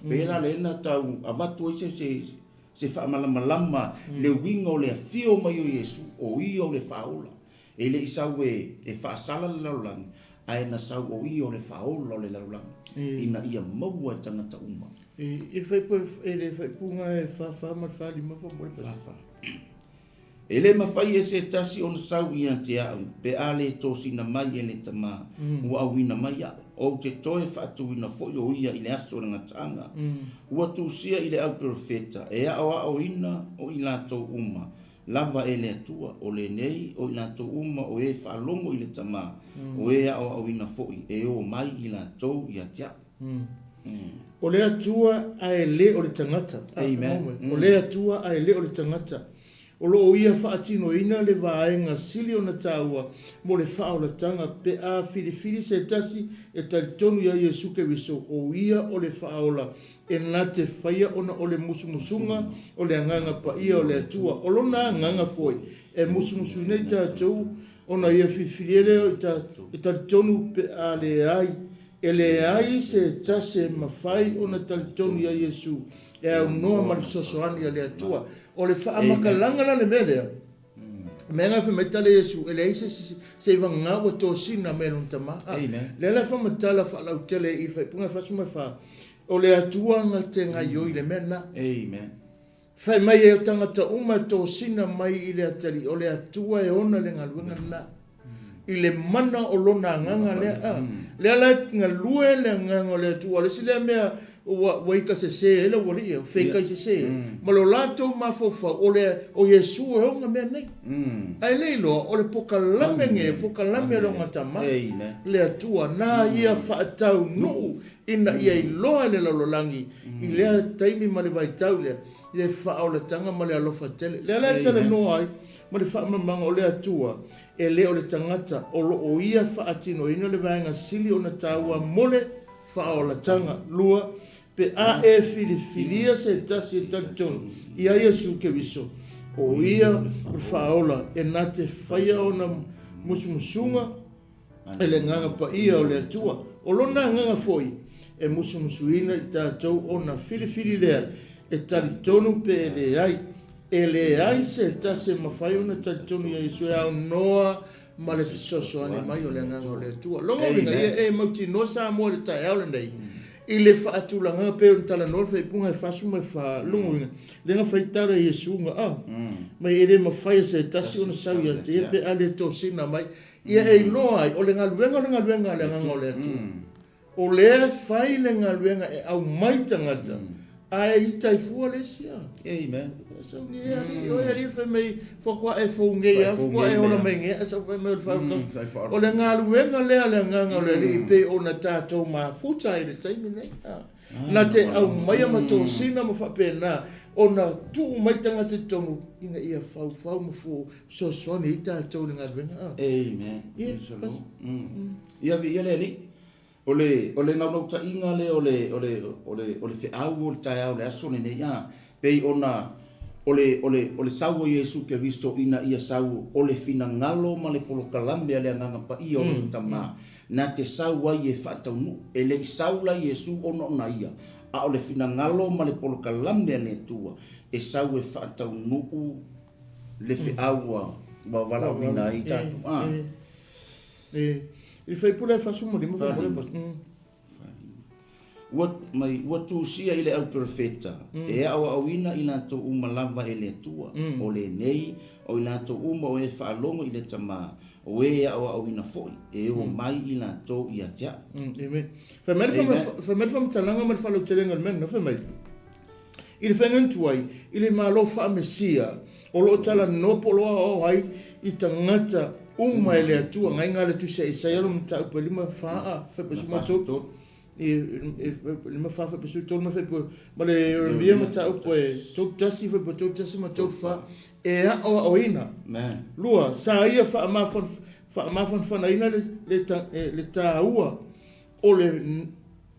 pei la lea na tau avatu ai se, se, Se faamalamalama le uiga o le afio mai o Iesu, o Ia o le Faaola. E le i sau e faasala le lalolagi, ae na sau o Ia o le Faaola o le lalolagi, ina ia maua e tagata uma. I le faaipuga e 44 ma le 45 faamolemole. 44. E le mafai e se tasi ona sau ia te a'u, pe a le tosina mai e le Tama, ua auina mai a'u. Ou te toe faatuina foi o ia i le aso o le gataaga. Ua tusia i le au perofeta, e aoaoina o i latou uma lava e le Atua, o lenei o i latou uma o e faalogo i le Tama, o e aoaoina foi, e o mai i latou ia te a'u. O le Atua ae le o le tagata. Amen. O le Atua ae le o le tagata. O lo o ia faatinoina le vaega sili ona taua mo le faaolataga pe a filifili se tasi e talitonu iā Iesu Keriso o ia o le Faaola e na te faia ona o le musumusuga o le Agaga Paia o le Atua. O Lona Agaga foi e musumusuina i tatou ona ia filifilia lea e talitonu pe a leai E leai se tasi e mafai ona talitonu iā Iesu e aunoa ma le fesoasoani a le Atua. O le faamatalaga la le mea lea, mea na fai mai tala Iesu, e leai se isi seivagana ua tosina mai e lona Tama. A, lea la e faamatala faalautele i le faaipuga e 44, o le Atua na te gaioi i le mea lena. Fai mai e o tagata uma e tosina mai i le atalii, o le Atua e ona le galuega lena. I le mana o lona agaga lea. A, lea la e galue le agaga o le Atua. O le isi lea mea ua, ua ika sese ai le aualii ia, feikai sese, ma lo latou mafaufau, o le, o Iesu e ona mea nei. Ae le iloa, o le pokalame nei, pokalame a lona Tama, le Atua, na ia faataunuu ina ia iloa e le lalolagi i lea taimi ma le vaitau lea, le faaolataga ma le alofa tele. Lea la e talanoa ai ma le faamamaga o le Atua, e le o le tagata o lo o ia faatinoina le vaega sili ona taua mo le faaolataga. 2, Pe a e filifilia se tasi e talitonu ia Iesu Keriso, o ia o le Faaola e na te faia ona musumusuga, e le Agaga Paia o le Atua. O Lona Agaga foi e musumusuina i tatou ona filifili lea e talitonu pe e leai. E leai se tasi e mafai ona talitonu ia Iesu e aunoa ma le fesoasoani mai o le Agaga o le Atua. Lona uiga, ia e mautinoa Samoa i le taeao lenei i le faatulagaga pei ona talanoa le faaipuga e 44, lona uiga, lea na fai tala Iesu na a, mai e le mafai e se tasi ona sau ia te ia pe a le tosina mai. Ia e iloa ai, o le galuega o le galuega a le Agaga o le Atua. O lea e fai le galuega e aumai tagata, ae ita ai fua le isi a. Amen. Sau nei e alii, oe alii fai mai faatoa e fou nei a, faatoa e ola mai nei, ae sau fai mai o le faaukaga. O le galuega lea a le Agaga o le Alii pei ona tatou mafuta ai i le taimi nei. Na te aumaia ma tosina ma faapena ona tuu mai tagata i totonu ina ia faufau ma fesoasoani ai tatou i le galuega. Amen. Praise the Lord. Ia viia le Alii. O le, o le naunautaiga lea o le, o le, o le, o le feau o le taeao o le aso lenei, a, pei ona o le, o le, o le sau o Iesu Keriso ina ia sau o le finagalo ma le polokalame a le Agaga Paia o Lona Tama, na te sau ai e faataunuu. E le i sau la Iesu ona ona ia, a o le finagalo ma le polokalame a le Atua e sau e faataunuu le feau ua, ua valaauina ai tatou. A. E, i le faipule e 45 faamolemole. Ua, mai, ua tusia i le au perofeta, e aoaoina i latou uma lava e le Atua, o lenei, o i latou uma o e faalogo i le Tama, O e aoaoina foi, e omai i latou ia te au. Amen. Fai mai le fai mai le faamatalaga ma le faalautelega o le mea lena, fai mai, I le faiga tuai, i le Malo faa-Mesia, o lo o talanoa po o lo o aoao ai i tagata uma e le Atua. Gaiga le Tusi a Isaia lo mataupu e 5 4 13, 5 4 13 ma fai ma le Ieremia mataupu e 31 31 ma 34 e aoaoina. Lua, sa ia faamafanafanaina le taua o le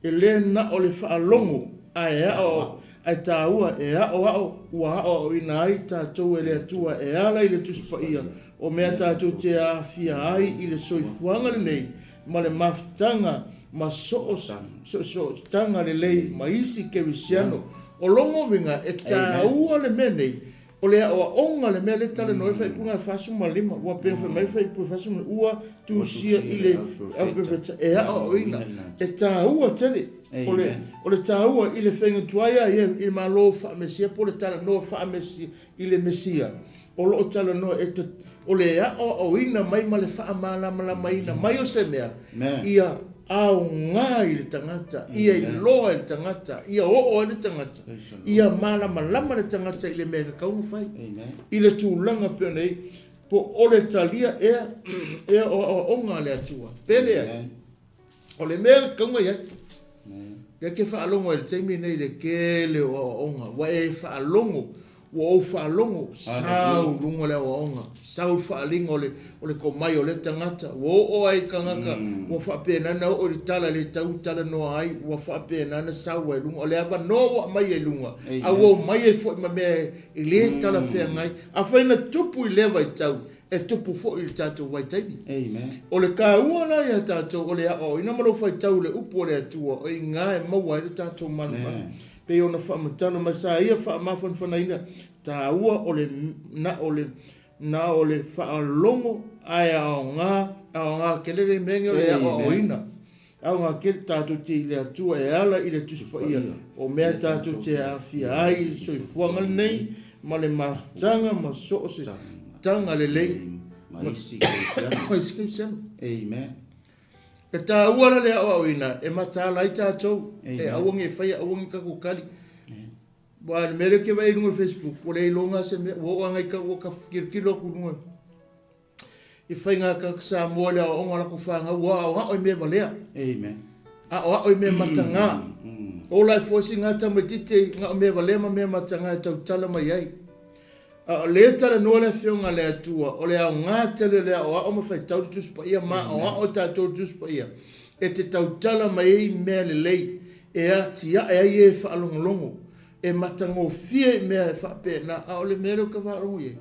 e le na o le faalogo ae aoao ae taua e aoao ua aoaoina ai tatou e le Atua e ala i le Tusi Paia o mea tatou te aafia ai i le soifuaga lenei ma le mafutaga ma soosootanga lelei ma isi kerisiano. O lona uiga e taua le mea nei O le aoaoga le mea lea e talanoa ai faaipuga e 45, ua pei ona fai mai le faaipuga e 45, ua tusia i le auperofeta e aoaoina. E taua tele. O le, o le taua i le faiga tuai lava ia i le Malo faa-Mesia po o le talanoa faa-Mesia i le Mesia, o lo o talanoa e o le aoaoina mai ma le faamalamalamaina mai o se mea, ia aoga i le tagata, ia iloa e le tagata, ia oo ai le tagata, ia malamalama le tagata i le mea e tatau ona fai. I le tulaga pei ona i ai, po o le talia ea, ea o aoaoga a le Atua, pe leai. O le mea e tatau ona i ai, lea e te faalogo ai i le taimi lenei i le tele o aoaoga, ua e faalogo Ua ou faalogo, sau luga o le aoaoga, sau le faaaliga o le, o le tomai o lea tagata. Ua oo ai i tagata, ua faapena ona oo i le tala le tau talanoa ai, ua faapena ona sau ai i luga. O le avanoa ua aumai ai i luga, a ua omai ai foi ma mea e le talafeagai. Afai na tupu i lea vaitau, e tupu foi i le tatou vaitaimi. O le taua la ia tatou o le aoaoina ma lou faitau i le upu a le Atua, o i ina e maua ai le tatou malamalama. Pei ona faamatala mai sa ia faamafanafanaina taua o le na o le na o le faalogo ae aoga aoga tele le mea nei o le aoaoina. Aoga tele tatou te i le Atua e ala i le Tusi Paia o mea tatou te aafia ai i le soifuaga lenei ma le mafutaga ma so o se taga lelei ma isi kerisiano. Amen. E taua la le aoaoina e mataala ai tatou, e aua ne i faia, aua ne i tatou tali. Aua o le mea lea ou te vaai i luga o le Facebook, ua le iloga lava se mea, ua oo lava ina ua ta tilotilo atu i luga i faiga a tagata Samoa i le aoaoga a latou fanau, ua aoao i mea valea. Amen. Aoao i mea mataga. Ola ai foi sina tamaitiiti na o mea valea ma mea mataga e tautala mai ai. A o lea e talanoa le Afioga a le Atua, o le aoga tele o le aoao ma faitau le Tusi Paia ma aoao i tatou le Tusi Paia, e te tautala mai ai mea lelei, e atiae ai e faalogologo, e matagofie i mea e faapena, a o le mea lea ou te faalogo i ai,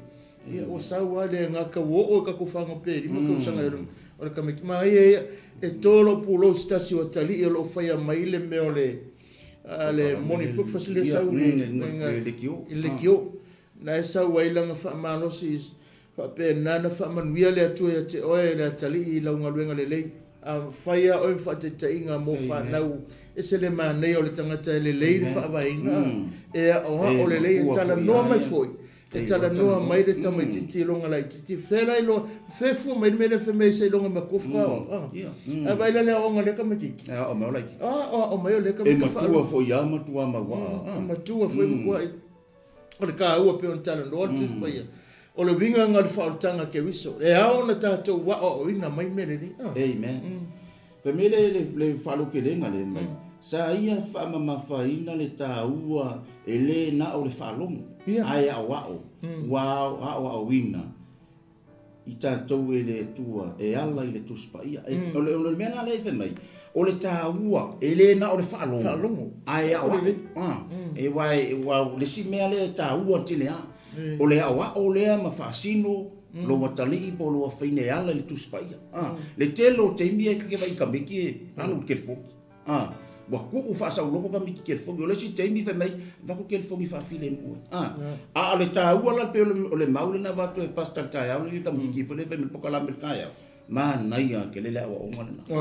ia ua sau lava le gata ua oo i tatou fanau pe 5 tausaga o le tamaiti. Manaia ia, e to lou pulou i se tasi o atalii o lo o faia mai le mea o le le morning breakfast lea sau i le leitio. Na e sau ai lana faamalosi faapena na faamanuia le Atua ia te oe le atalii i lau galuega lelei. A fai lava oe ma faataitaiga mo fanau, ese le manaia o le tagata e lelei le faavaeina, e aoao lelei, e talanoa mai foi E talanoa mai le tamaitiiti i lona laitiiti, fea la iloa, fea e fua mai le mea lea fai mai seiloga e matua faatoa aoao. Ae vaai la i le aoaoga a lea tamaitiiti. E aoao mai o laitiiti. Aoao mai o lea tamaitiiti. E matua foi lava matua mauaa. E matua foi matua. O le taua pei ona talanoa le Tusi Paia, o le uiga lena o le faaolataga a Keriso, e ao ona tatou aoaoina mai mea lelei. Amen. Fai mai le, le faalautelega lea mai, sa ia faamamafaina le taua e le na o le faalogo, ae aoao, ua aoaoina i tatou e le Atua e ala i le Tusi Paia. O le, o le mea la lea e fai mai, o le taua e le na o le faalogo, ae aoao. E aua e, aua o le isi mea lea e taua tele lava, o le aoao lea ma faasino lou atalii po o lou afafine e ala i le Tusi Paia. A, le tele o taimi e te vaai i tamaiti e alu i le telefoni. A, ua tuu faasauloko tamaiti i telefoni. O le isi taimi fai mai, avatu telefoni faafilemu ai. A, a o le taua la pei o le mau lena avatu e Pastor i le taeao lenei i le tamaiti foi lea e fai mai le polokalame i le taeao, manaia tele le aoaoga lena. A,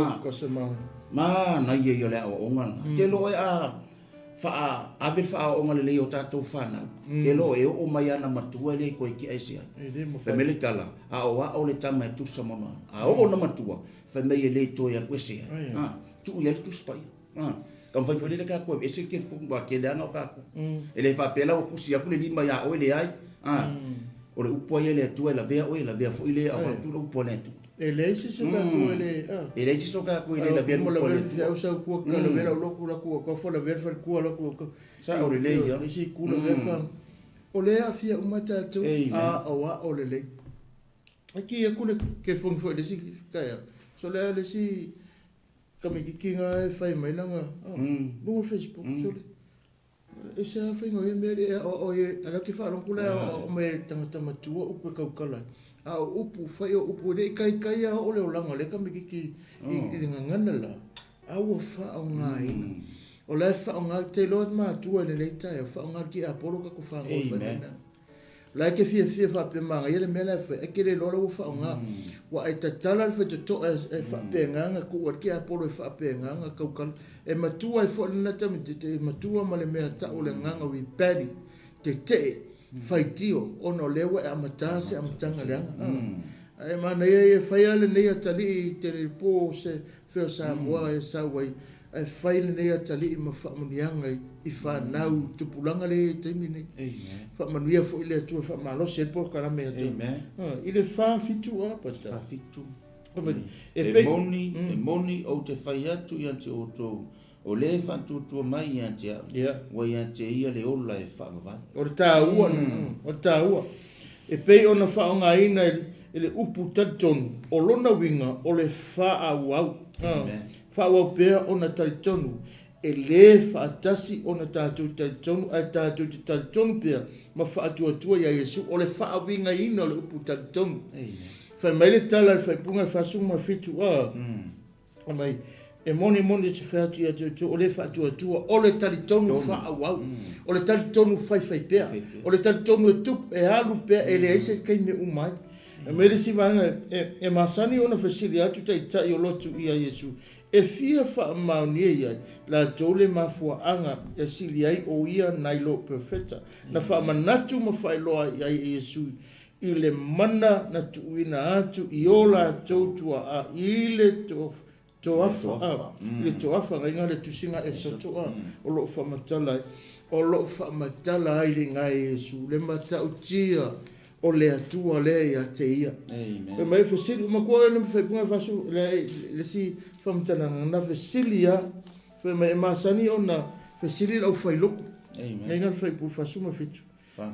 manaia ia o le aoaoga lena. Tele oe a. Faa-ave le faaoaoga lelei o tatou fanau, ke lo e oo mai ana matua e le toe tia ese ai. Fai mai le tala, aoao le tama e tusa ma ona, a oo ona matua, fai mai e le toe alu ese ai. A, tuu i ai le Tusi Paia. A, taumafai foi lele tatou e aveese le telefoni aua o le tele lava na o tatou. E le faapea la ua tusi atu le lima ia oe, leai. A, o le upu lava ia a le Atua e lavea oe, e lavea foi le avatu le upu a le Atua. E leai se isi o tatou e le, a. E leai se isi o tatou e le lavea le upu a le Atua. Au sau kua ka lavea lau lotu laku o kafa lavea le falekua laku o kafa. Sao lelei ia. Le isi ku lavea fa. O lea e aafia uma tatou, a o ao lelei. Ai ki aku le telefoni foi le isi taeao. So le a le isi tamaititi na e fai mai lana, luga o le Facebook, sole. E se a faiga o ia mea e aoao ai, a o lea ou te faalogo atu la e aoao mai e le tagata matua upu e tautala ai. A o upu, fai o upu, e le i taitai lava oo le olaga o lea tamaititi i le gagana la, a ua faaaogaina. O la e faaaoga, ou te iloa matua i lenei taeao, faaaoga le tiapolo tatou fanau e fai mai mea. La e te fiafia faapea manaia le mea la e fai, ae te le iloa la ua faaaoga. Ua e tatala le faitotoa e faapena ona tuu ai le tiapolo e faapena ona tautala. E matua ai foi lena tamaititi, e matua ma le mea tau o le agaga rebellion, tetee, faitio, ona o lea ua e amata se amataga leaga. Ae manaia ia e fai lava lenei atalii i te po o se fea o Samoa e sau ai, ae fai lenei atalii ma faamanuiaga i fanau i tupulaga lea e i ai i le taimi lenei. Faamanuia foi le Atua e faamalosi ai le polokalame ia te oe. I le 47 a, Pastor? 47. E moni, e moni ou te fai atu ia te outou, o le e faatuatua mai ia te au, ua ia te ia le ola e faavavau. O le taua, o le taua. E pei ona faaaogaina e le upu talitonu, o lona uiga o le faaauau. Faaauau pea ona talitonu. E le faatasi ona tatou talitonu, ae tatou te talitonu pea ma faatuatua iā Iesu. O le faauigaina o le upu talitonu. Fai mai le tala a le faaipuga e 47 a. Mai, e moni moni te fai atu ia te outou, o le faatuatua, o le talitonu faaauau, o le talitonu faifaipea, o le talitonu e tupu, e alu pea, e leai se taimi e uma ai. E mai le isi vaega, e masani ona fesili atu taitai o lotu ia Iesu, e fia faamaonia i ai latou le mafuaaga e sili ai o ia nai lo perofeta, na faamanatu ma faailoa i ai e Iesu i le mana na tuuina atu i o latou tuaa i le toafa, i le toafa gaiga le tusiga Esoto a, o lo o faamatala ai, o lo o faamatala ai le iga e Iesu le matautia o le Atua lea ia te ia. Fai mai fesili, matua oe le faaipuga fasu le isi faamatalaga na fesili a, fai mai e masani ona fesili le aufailotu. Gaiga le faaipu 47.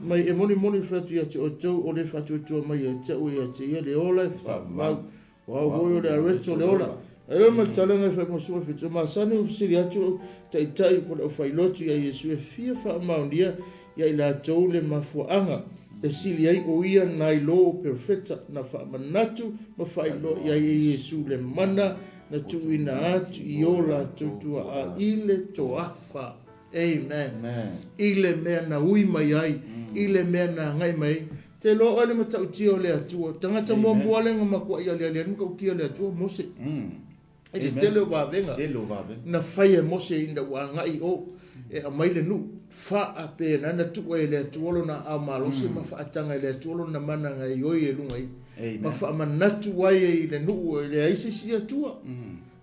Mai e monimoni fai atu ia te outou, o le faatuatua mai ia te au ia te ia le ola e faavavau. O au foi o le areto o le ola. Ae loa ma le talaga e fai ma sua fitu. Masani o fesili atu taitai po o le aufailotu ia Iesu e fia faamaonia ia i latou le mafuaaga e sili ai o ia nai lo o perofeta na faamanatu ma faailoa i ai e Iesu le mana na tuuina atu i o latou tuaa i le toafa. Amen. Amen. I le mea na ui mai ai, i le mea na agai mai ai. Te iloa oe le matautia o le Atua. Tagata muamua lea na matuai aliali ai le matautia o le Atua, Mose. I le tele o vavega na fai e Mose ina ua agai i o e aumai le nuu. Faapena na tuu ai e le Atua lona aao malosi ma faataga e le Atua lona mana gaoioi e luga i. Ma faamanatu ai i le nuu e leai se isi Atua.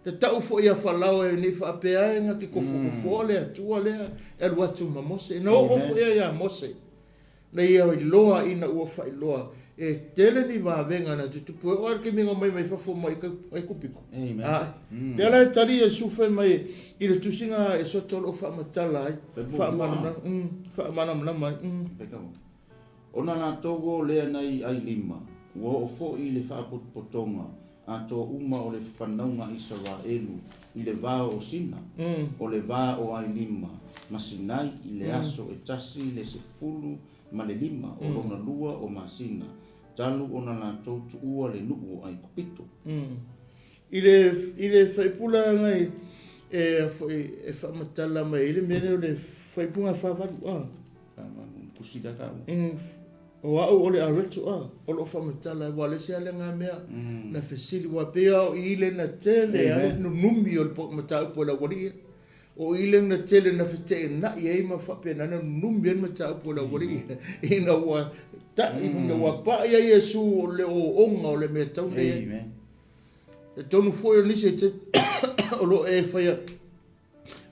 Te tau foi a Falao e nei faapea e na te kofokofoa le Atua lea e alu atu ma Mose. Na oo foi ia ia Mose, na ia iloa ina ua faailoa e tele ni vavega na tutupu e oo lava le taimi na omai mai fafo mai Aikupito. Ae. Lea la e tali Iesu fai mai i le tusiga a Esoto o lo o faamatala ai, faamalamalama ai. Ona latou o lea nai Ailima, ua oo foi i le faapotopotoga atoa uma o le fanauga Isaraelu i le va o Sina, o le va o Ailima ma Sinai i le aso e tasi le 15 o lona lua o masina, talu ona latou tuua le nuu o Aikupito. I le, i le faipula nai e, foi, e faamatala mai ai le mea lea o le faaipuga 48 a. O au o le areto a, o lo o faamatala ai, ua le isi lava lena mea na fesili, ua pei lava o i le na tele ai le nunumi o le mataupu a le aualii ia. O i le na tele na feteenai ai ma faapena ona nunumi ai le mataupu a le aualii ina ua ta'i, ina ua pa'i ai Iesu o le ooooga o le mea e tatau ona i ai. Amen. E tonu foi o nisi e te o lo o e faia,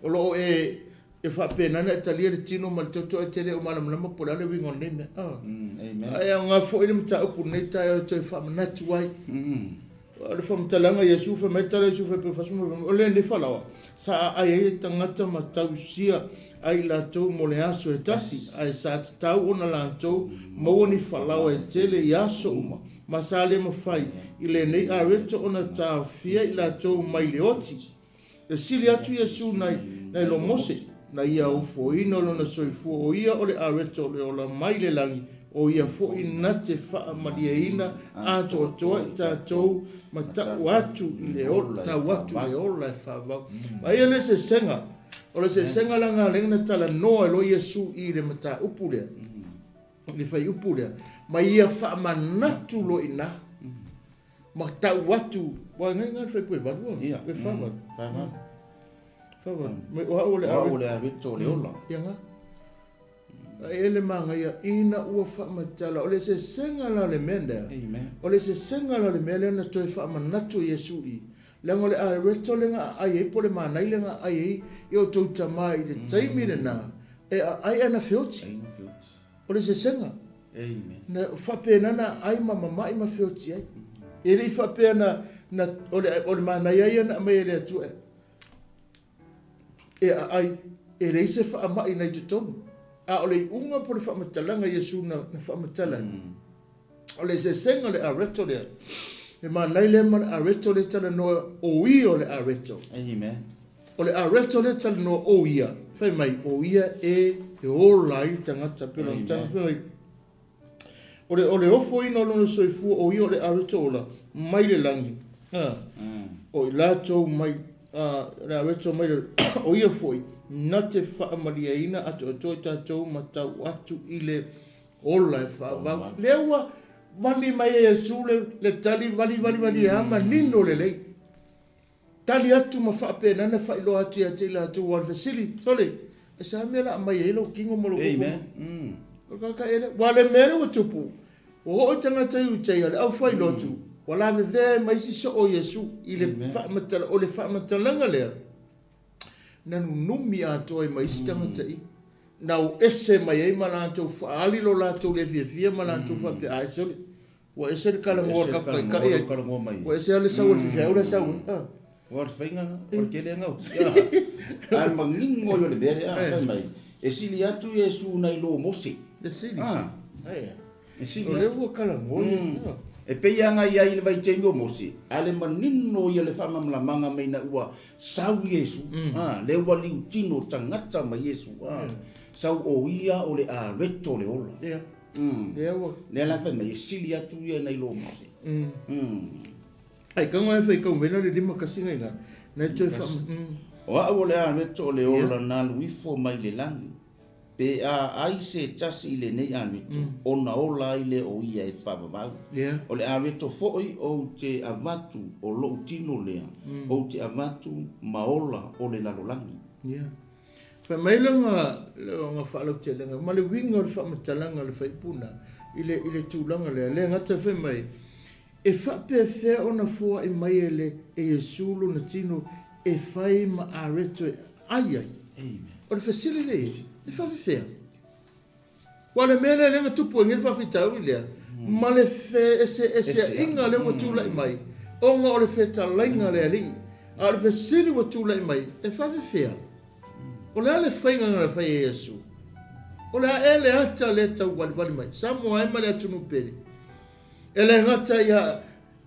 o lo o e e faapena ona e talia le tino ma le toto ae te le o malamalama po o le a le uiga o lenei mea. Ah. Amen. Ae aoga foi le mataupu i lenei taeao e toe faamanatu ai. O le faamatalaga a Iesu fai mai le tala a Iesu fai pe 40 o lenei falaoa sa aai ai e tagata ma tausia ai latou mo le aso e tasi, ae sa tatau ona latou maua ni falaoa e tele i aso uma, ma sa le mafai i lenei areto ona taofia i latou mai le oti. E sili atu Iesu nai nai lo Mose, na ia ofoina lona soifua o ia o le areto o le ola mai le lagi, o ia foi na te faamalieina atoatoa i tatou ma tau atu i le ola, tau atu i le ola e faavau. Ma ia le sesega, o le sesega la nga na talanoa e lo Iesu i le mataupu lea, i le fuaiupu lea, ma ia faamanatu loa i ina. Ma tau atu, ua ngai ngai fai pue valu Ia. e fa valu. Fa valu. Fa valu. Mai o au o le O au o le areto o le ola. Ia nga. A e le magaia ina ua faamatala o le sesega la o le mea lea. Amen. O le sesega la o le mea lea na toe faamanatu e Iesu i. Leaga o le areto le na aai ai po o le manai le na aai ai i o outou tama i le taimi lena e aai ana feoti. Ai na feoti. O le sesega. Amen. Na faapena na aai ma mama'i ma feoti ai. E le i faapea na, na o le, o le manaia ia na aumai e le Atua e, e aai, e leai se faama'i na i totonu. A o le iuga po o le faamatalaga a Iesu na, na faamatala ai, o le sesega o le areto lea, le manaia lea ma le areto lea e talanoa o ia o le areto. Amen. O le areto lea e talanoa o ia, fai mai, o ia e, e ola ai le tagata, pei o lana tala, fai mai, O le, o le ofoina o lona soifua, o ia o le areto ola mai le lagi. A, o i latou mai, a, le areto mai le, o ia foi, na te faamalieina atoatoa i tatou ma tau atu i le ola e faavau. Lea ua vali mai e Iesu le, le tali vali vali vali e a manino lelei. Tali atu ma faapena ona faailoa atu ia te i latou, aua o le fesili, Sole, e se a mea la aumai ai lou tino ma lou koko? Amen. O le tagata ea lea. Aua o le mea lea ua tupu, ua oo i tagata Iutaia, le aufailotu, ua lavevea ai ma isi soo o Iesu i le faamatala, o le faamatalaga lea, na nunumi atoa ai ma isi tagata i, na o ese mai ai ma latou faaali lo latou le fiafia ma latou faapea, ai sole, Ua ese le talanoa a le tatou Taitai ai. Ua ese lava le sau a le faifeau la e sau ai. Ah. Ua le faiga, o le tele aga o tia. A le manino ia o le mea lea, fai mai, e sili atu Iesu nai lo Mose. E sili? Ah. Ai. E sili atu. O lea ua talanoa ia. E pei lava na i ai i le vaitaimi o Mose, a le manino ia le faamalamalamaga mai ina ua sau Iesu, ah, lea ua liutino tagata ma Iesu, ah, sau o ia o le areto o le ola. Ia. Lea ua. Lea la fai mai e sili atu ia nai lo Mose. Ai kanga e fai kau mena le lima kasi ngai nga. Na toe fa. O au o le areto o le ola na alu ifo mai le lagi. Pe a ai se tasi i lenei areto, ona ola ai lea o ia e faavavau. O le areto foi ou te avatu o lou tino lea, ou te avatu ma ola o le lalolagi. Yeah. Fai mai lana lana faalautelega ma le uiga o le faamatalaga a le faipuna i le i le tulaga lea, le gata fai mai, e faapefea ona foai mai e le e Iesu lona tino e fai ma areto e ai ai. O le fesili lea i ai, e faafefea? Aua o le mea lea lea na tupu ai nei le faafitauli lea, ma le feeseeseaiga lea ua tulai mai, ona o le fetalaiga a le Alii. A o le fesili ua tulai mai, e faafefea? O le a le faiga na fai e Iesu? O le a ea le ata lea e tauvalivali mai, Samoa e ma le atunuu pele? E le gata ia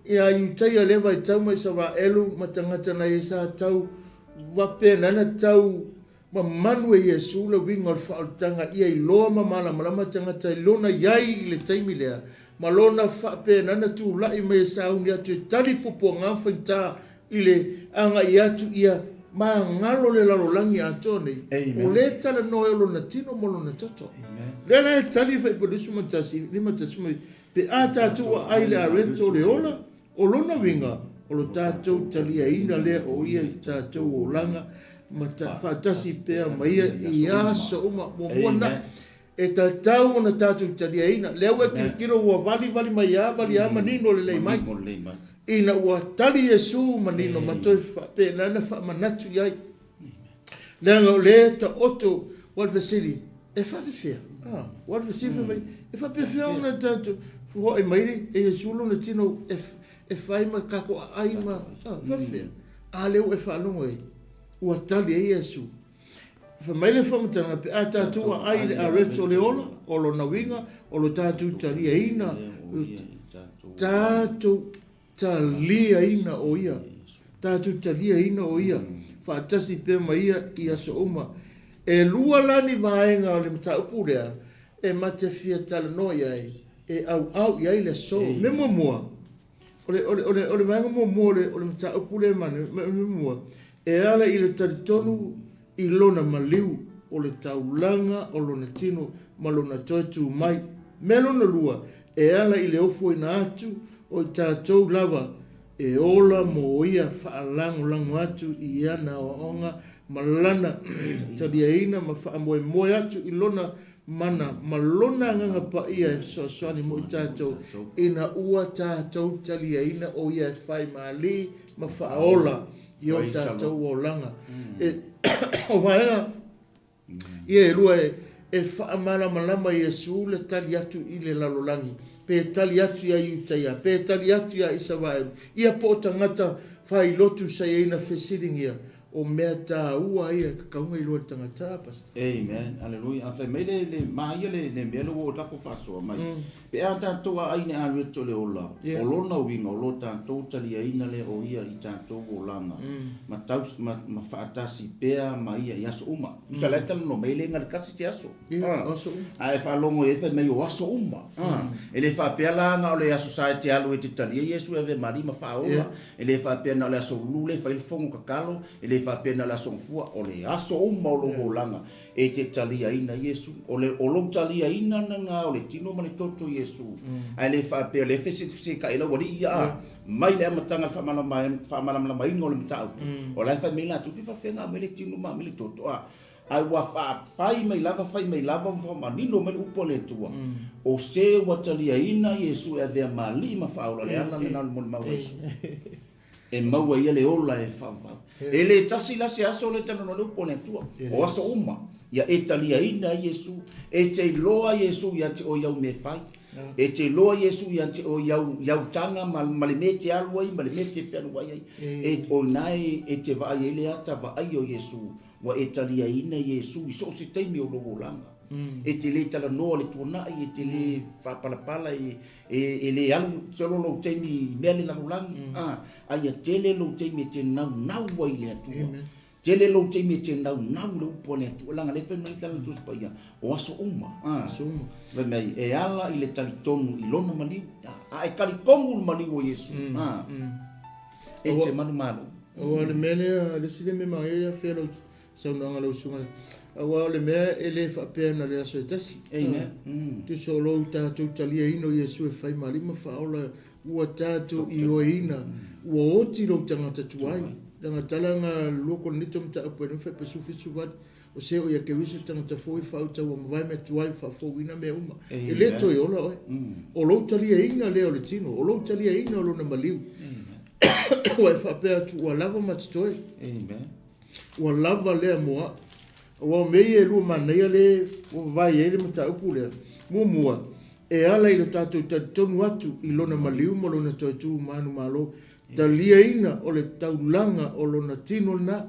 ia Iutaia lea vaitau ma Isaraelu ma tagata na ia sa tau vapena na tau Mamanu e Iesu le uiga o le faaolataga ia iloa ma malamalama tagata i lona iai i le taimi lea, ma lona faapena na tulai mai e sauni atu e tali puapuaga ma faigata i le agai atu ia magalo le lalolagi atoa nei, o lea e talanoa ai o lona tino ma lona toto. Lea la e tali Faipuai 21, 51, pe a tatou aai i le areto o le ola, O lona uiga, o lo tatou taliaina lea o ia i tatou olaga ma faatasi pea ma ia i aso uma. Muamua lena, e tatau ona tatou taliaina. Lea ua e tilotilo ua vali vali mai a vali a manino lelei mai. Ina ua tali Iesu manino ma toe faapena ona faamanatu i ai. Leaga o lea e taoto, ua le fesili, e faafefea? Ah, ua le fesili fai mai, e faapefea ona tatou foai mai e Iesu lona tino e, e fai ma tatou aai ma, ah, faafefea? A lea ua e faalogo ai, ua tali ai Iesu. Fai mai le faamatalaga, pe a tatou aai i le areto o le ola, o lona uiga, o lo tatou taliaina, tatou taliaina o Ia, tatou taliaina o Ia, faatasi pea ma Ia i aso uma. E lua la ni vaega o le mataupu lea e ma te fia talanoa i ai, e auau i ai le aso. Mea muamua, o le, o le, o le, o le vaega muamua o le, o le mataupu lea ma, mea muamua, e ala i le talitonu i lona maliu, o le taulaga o lona tino ma lona toe tu mai. Mea lona lua, e ala i le ofoina atu o i tatou lava e ola mo ia faalagolago atu i ana aoaoga ma lana taliaina ma faamoemoe atu i lona mana ma lona Agaga Paia e fesoasoani mo i tatou ina ua tatou taliaina o ia e fai ma alii ma faaola i o tatou olaga. E, o vaega ia e lua e, e faamalamalama Iesu le tali atu i le lalolagi, pe tali atu ia Iutaia, pe tali atu ia Isaraelu, ia po o tagata fai lotu sa i ai na fesiligia, O mea taua ia e tatau ona iloa e le tagata, Pastor. Amen. Aleluia. A fai mai le, le maia le, le mea lea ua o tatou faasoa mai. Pe a tatou aai ne alu e tole ola, o lona uiga o lo tatou taliaina lea o ia i tatou olaga, ma taus, ma, ma faatasi pea ma ia i aso uma. Tusa la e talanoa mai e le gale tasi se aso. Ia, o aso uma. A e faalogo i ai fai mai o aso uma. E le faapea la na o le aso sa e te alu e te talia Iesu e Ave Maria ma faaola. E le faapea na o le aso lulu lea e fai le fono tatalo, e le faapea na o le aso gafua, o le aso uma o lou olaga e te taliaina Iesu. O le, o lou taliaina lena o le tino ma le toto o Iesu. Ae le faapea o lea e fesetefesetai lau alii ia, a, mai le amataga i le faamalamalamaina o le mataupu, o la e fai mai latou, pe faapefea ona aumai le tino ma aumai le toto, a. Ae ua fai mai lava, fai mai lava ua faamanino mai le upu a le Atua, o se ua taliaina Iesu e avea ma alii ma faaola, le ala lena o le molimau a Iesu. E maua e ia le ola e faavavau. E le tasi la se aso lea e talanoa ai le upu a le Atua, o aso uma, ia e taliaina ai Iesu, e te iloa Iesu ia te oe i au mea e fai, e te iloa Iesu ia te oe i au, i au taga ma, ma le mea e te alu ai ma le mea e te fealuai ai. E, o ina e, e te vaai ai le ata vaai o Iesu Ua e taliaina Iesu i so o se taimi o lou olaga. E te le talanoa le tuanai, e te le faapalapala, e, e, e le alu solo lou taimi i mea le lalolagi, a, a ia tele lou taimi e te naunau ai i le Atua. Amen. Tele lou taimi e te naunau i le upu a le Atua, leaga lea fai mai le tala a le Tusi Paia, o aso uma, a, Aso uma. Fai mai, e ala i le talitonu i lona maliu. A, a e talitonu i le maliu o Iesu, a, E te manumanu. Aua o le mea lea, le isi lea mea manaia ia afea lau saunoaga lau susuga. Aua o le mea e le faapea na o le aso e tasi. Amen. Tusa o lou tatou taliaina o Iesu e fai ma Alii ma Faaola, ua tatou ioeina, ua oti lou tagata tuai. Leaga tala na lua Korinito mataupu e lima faipasufitu vale. O se o ia Keriso tagata fou e faautau ua mavae mea tuai ua faafouina mea uma. E le toe ola oe. O lou taliaina lea o le tino, o lou taliaina o lona maliu. Ua e faapea atu ua lava ma totoe. Ua lava lea mo au. Aua o mea ia e lua manaia lea ua vavae ai le mataupu lea. Muamua, e ala i lo tatou talitonu atu i lona maliu ma lona toe tu manumalo, taliaina o le taulaga o lona tino lena.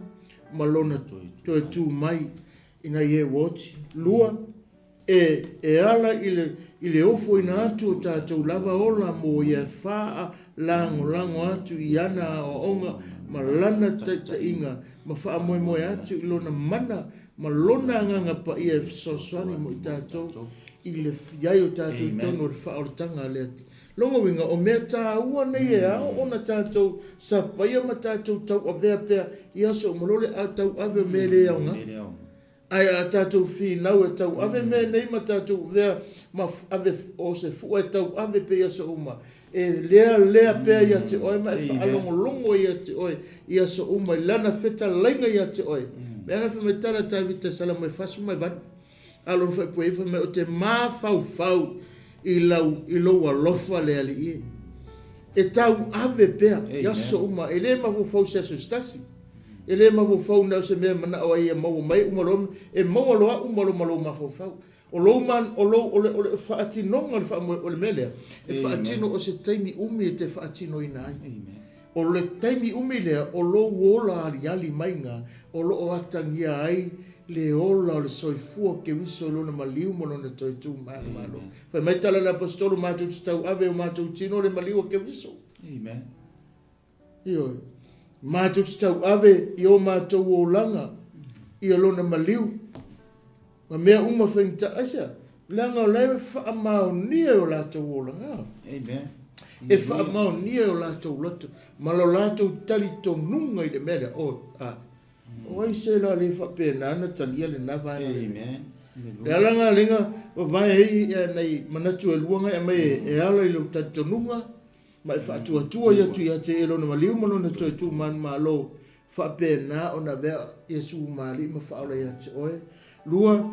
ma lona toe tu mai ina ia e ua oti. Lua, e, e ala i le, i le ofoina atu o tatou lava ola mo ia faalagolago atu i ana aoaoga ma lana taitaiga ma faamoemoe atu i lona mana ma lona Agaga Paia e fesoasoani mo i tatou i le i ai o tatou i totonu o le faaolataga a le Atua. Lona uiga, o mea taua nei e ao ona tatou sapaia ma tatou tauavea pea i aso uma loa le tauave o mea e le aoga. Ae a tatou finau e tauave mea nei ma tatou avea ma ave o se fua e tauave pea i aso uma, e lealea pea ia te oe ma e faalogologo ia te oe i aso uma i Lana fetalaiga ia te oe. Mea na fai mai tala Tavita Salamo e 48, a o lona faipua ai fai mai, Ou te mafaufau i lau, i lou alofa le Alii e. E tauave pea i aso uma, e le mafaufau i se aso se tasi. E le mafaufau na o se mea e manao ai ia maua mai uma loa, e maua loa uma loa ma lou mafaufau. O lou man, o lou, o le, o le faatinoga o le faamoe, o le mea lea, e faatino o se taimi umi e te faatinoina ai. O le taimi umi lea, o lou ola aliali maiga o lo o atagia ai le ola o le soifua o Keriso i lona maliu ma lona toe tu manumalo. Fai mai tala a le Aposetolo, matou te tauave e o matou tino le maliu o Keriso. Amen. Ioe. Matou te tauave i o matou olaga ia lona maliu ma mea uma faigata. Aisea? Leaga o la e faamaonia e o latou olaga. Amen. E faamaonia e o latou loto ma lo latou talitonuga i le mea lea. O, a, o ai se la le faapena na talia lena vaega lelei. Amen. Le ala galega vavae ai nai manatu e lua ngai aumai e ala i lou talitonuga Ma e faatuatua atu ia te ia lona maliu ma lona toe tuumanumalo, faapena ona avea Iesu ma Alii ma Faaola ia te oe. Lua,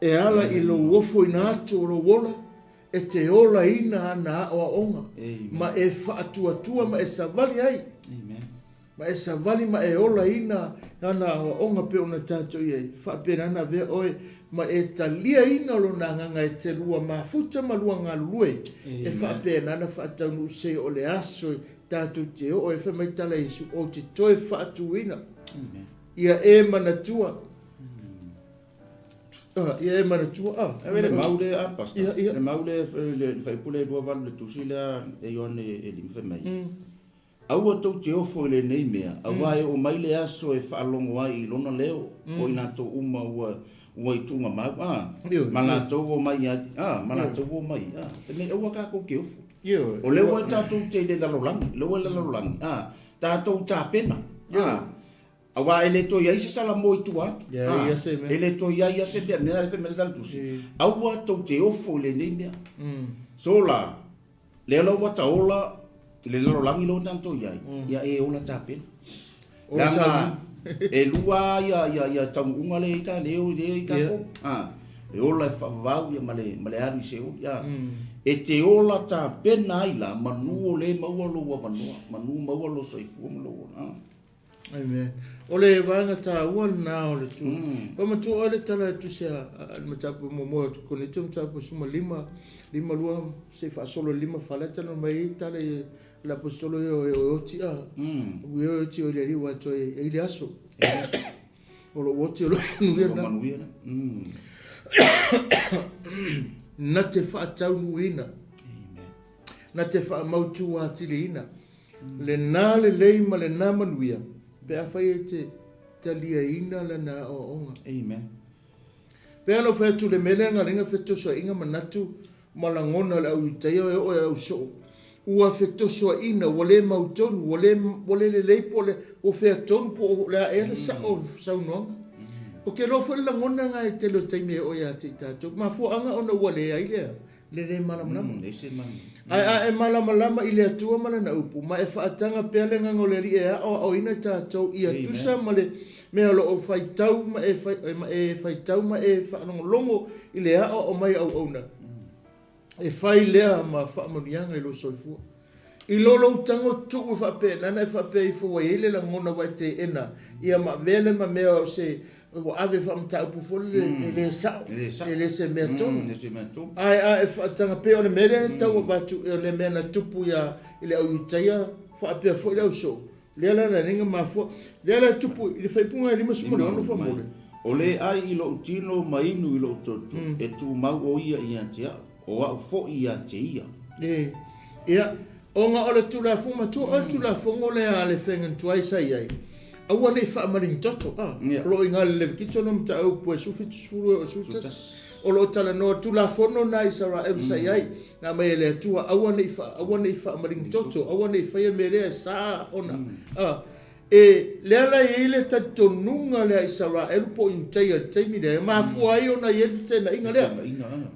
e ala i lou ofoina atu o lou ola, e te olaina ana aoaoga, ma e faatuatua ma e savali ai. Ma e savali ma e olaina ana aoaoga pei ona tatou i ai, faapena ona avea oe ma e taliaina lona agaga e te lua mafuta ma lua galulue, e faapena ona faataunuu seia o le aso e tatou te oo ai. Fai mai tala Iesu, Ou te toe faatuina ia e manatua, ia e manatua. Ave le mau lea a pastor, le mau lea le faipule e 28 le tusi lea e Ioane e 5 fai mai. Aua tou te ofo i lenei mea, auā e oo mai le aso e faalogo ai i lona leo, o i latou uma ua ua i tuugamau, a, ma latou omai ai, a, ma latou omai, a, fai mai, aua tatou te ofo. O lea ua tatou te i le lalolagi, o lea ua i le lalolagi, a, tatou tapena, a, auā e le toe i ai se salamo i tua atu, a, e le toe i ai lava se mea, mea lea fai mai le tala tusi, aua tou te ofo i lenei mea. So la, Lea la ua taola le lalolagi lea ua tatou i ai, ia e ola tapena. Leaga e lua ia ia ia taunuuga lea i ta leo lea i tatou. Ah, e ola e faavavau ia ma le ma le alu i Seoli. Ah. E te ola tapena ai la manu o le maua lou avanoa, manu maua lou soifua ma lou ola. Ah. Amen. O le vaega taua lena o le tu. Mm. Ua matua oe le tala e tusi a le mataupu muamua o Korinito mataupu 15, 5 2 se i faasolo i le 5 4 le tala mai ai tala i le aposetolo e o e oti a. Mm. E oti o le alii ua toe e i le aso. O lou oti o lou manuia na. Manuia na. Mm. Na te faataunuuina. Amen. Na te faamautu atiliina. Lena lelei ma lena manuia pe afai e te taliaina lana aoaoga. Amen. Pe ana fai atu le mea lea galega fetosoaina manatu ma lagona o le au Iutaia e oo i le au soo. Ua fetosoaina, ua le mautonu, ua le, ua le lelei po o le, ua fea tonu po o le a ea le sao o saunoaga. Ou te iloa foi le lagona na i le tele o taimi e oo ia te i tatou. Mafuaaga ona ua leai le, le le malamalama. Ae a e malamalama i le Atua ma Lana Upu, ma e faataga pea le Agaga o le Alii e aoaoina i tatou ia tusa ma le mea o lo o faitau ma e, ma e faitau ma e faalogologo i le aoao mai a auauna, e fai lea ma faamanuiaga i lou soifua. I lo lou tago tuu e faapena ona e faapea ifo ua i ai le lagona ua e teena ia ma avea lea ma mea o se ua ave faamataupu foi lele e le sao, e le se mea tonu. Ae a e faataga pei o le mea lea e tau avatu o le mea na tupu ia i le au Iutaia faapea foi le au soo, lea la na liga mafua, lea la e tupu i le faaipuga e 56 faamolemole. O le ai i lou tino ma inu i lou toto, e tumau o ia ia te au. O au foi ia te ia. E, ia, ona o le Tulafono, matua o le Tulafono lea a le Faigantuai sa i ai, aua ne i faamaligitoto, a, o lo o i ina i le Levitito lona mataupu e 17 e oo i le 11, o lo o talanoa, Tulafono lena a Isaraelu sa i ai, na aumai e le Atua, aua ne i, aua ne i faamaligitoto, aua ne i faia mea lea e sa ona, a. E, lea la e i ai le talitonuga lea a Isaraelu po o Iutaia i le taimi lea, e mafua ai ona i ai le feteenaiga lea.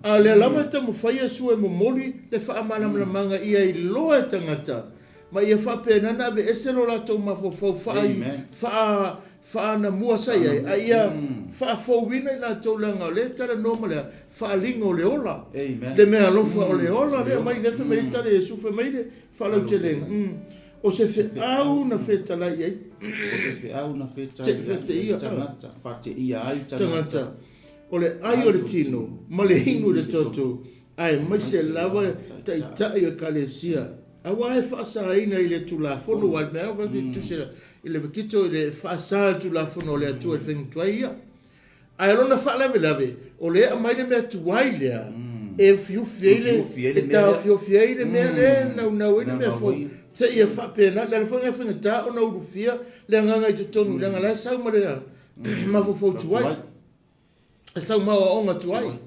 A o lea lava e taumafai Iesu e momoli le faamalamalamaga ia iloa e tagata, ma ia faapena ona aveese lo latou mafaufau faa, faa, Faanamua sa i ai, a ia faafouina i latou leaga o lea e talanoa ma le faaaliga o le ola. Le meaalofa o le ola lea aumai lea fai mai ai tala Iesu fai mai le faalautelega, o se feau na fetalai i ai. O se feau na fetalai i ai tagata, faateia ai tagata. O le ai o le tino ma le inu i le toto, aemaise lava taitai o Ekalesia. Aua e faasaina i le Tulafono, aua le mea lava e tusi i le Levitito i le faasa i le Tulafono a le Atua i le faiga tuai ia. Ae o lona faalavelave, o lea e aumai le mea tuai lea e ufiufi ai le, e taofiofi ai le mea lea e naunau ai le mea fou, seia faapena. O le ala foi lena e faigata ona ulufia le agaga i totonu, leaga o la e sau ma le mafaufau tuai. E sau ma aoaoga tuai.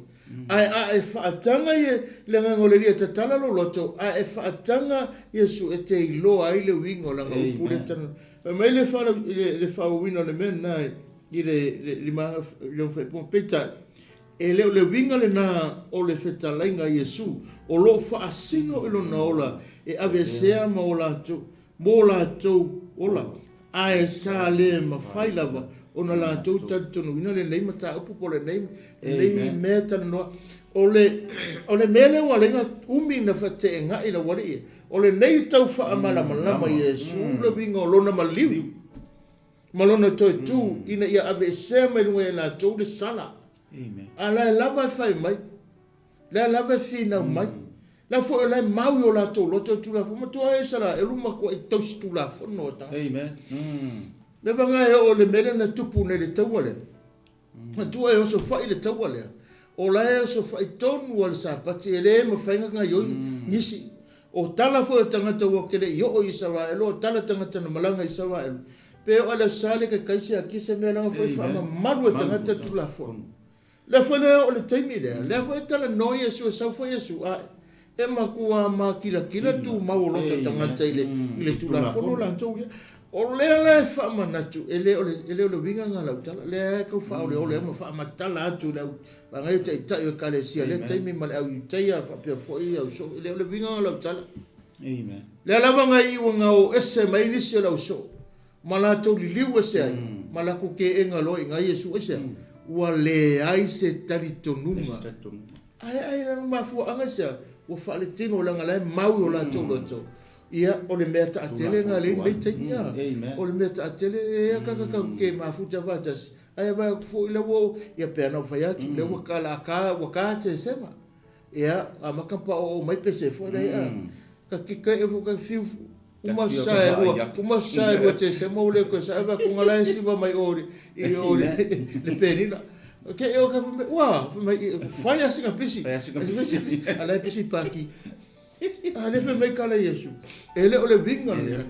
Ae a e faataga ia le agaga o le Alii e tatala lou loto, a e faataga Iesu e te iloa ai le uiga o lana upu lea e Fai mai le le faaauauina o le mea lena i le lima faaipuga, peitai, e le o le uiga lena o le fetalaiga a Iesu, o lo o faasino i lona ola e aveesea ma o latou mo latou ola, ae sa le mafai lava ona latou talitonuina lenei mataupu po o lenei lenei mea talanoa. O le o le mea lea ua ala ai ona umi ona fateenai lau alii, o lenei tau faamalamalama i Iesu le uiga o lona maliu ma lona toe tu ina ia aveesea mai luga ia latou le sala. A o la e lava e fai mai. Lea lava e finau mai. La foi o la e mau i o latou loto le Tulafono. Matua e Isaraelu matuai tausi Tulafono a tagata. Amen. Le vaga e oo i le mea lea na tupu nei i le taua lea. Matua e osofai le taua lea. O la e osofai tonu lava i le Sapati, e le mafai ona gaioi nisi. O tala foi a tagata ua te le i oo i Isaraelu, o tala a tagata na malaga i Isaraelu, pe oo lava i le Aso Sa le taitai se akia se mea leaga foi e faamamalu e tagata le Tulafono. Lea foi lea oo i le taimi lea, lea foi e talanoa Iesu, e sau foi Iesu, ae e matua makilatila le tumau o loto tagata i le, i le Tulafono latou ia. O lea la e faamanatu, e le o le, e le o le uiga lena o lau tala, lea e tau faaoleole ma faamatala atu i le au vaega ia taitai o Ekalesia i lea taimi ma le au Iutaia faapea foi au soo, e le o le uiga lena o lau tala. Lea lava na iu ina o ese mai nisi o le au soo, ma latou liliu ese ai, ma latou teena loa i ina Iesu. Aisea? Ua leai se talitonuga. Ae ai lana mafuaaga aisea? Ua faaletino leaga la e mau i o latou loto. Ia, o le mea taatele lena lea i lenei taimi, a. O le mea taatele, e akaka tatou te mafuta faatasi, ae vaai atu foi la ua, ia pei ona ou fai atu, lea ua ta, ua ta Tesema. Ia, amata ona paooo mai pese foi lea, a. Ka kika e ka fiu uma sa e lua, uma sa e lua Tesema ua le toe sae vae atu la e siva mai o i o le le penina. Ke o ka fai ua, fai mai fai a sina pisi. A la e pisi paki. A le fai mai kala Iesu. E le o le uiga lena.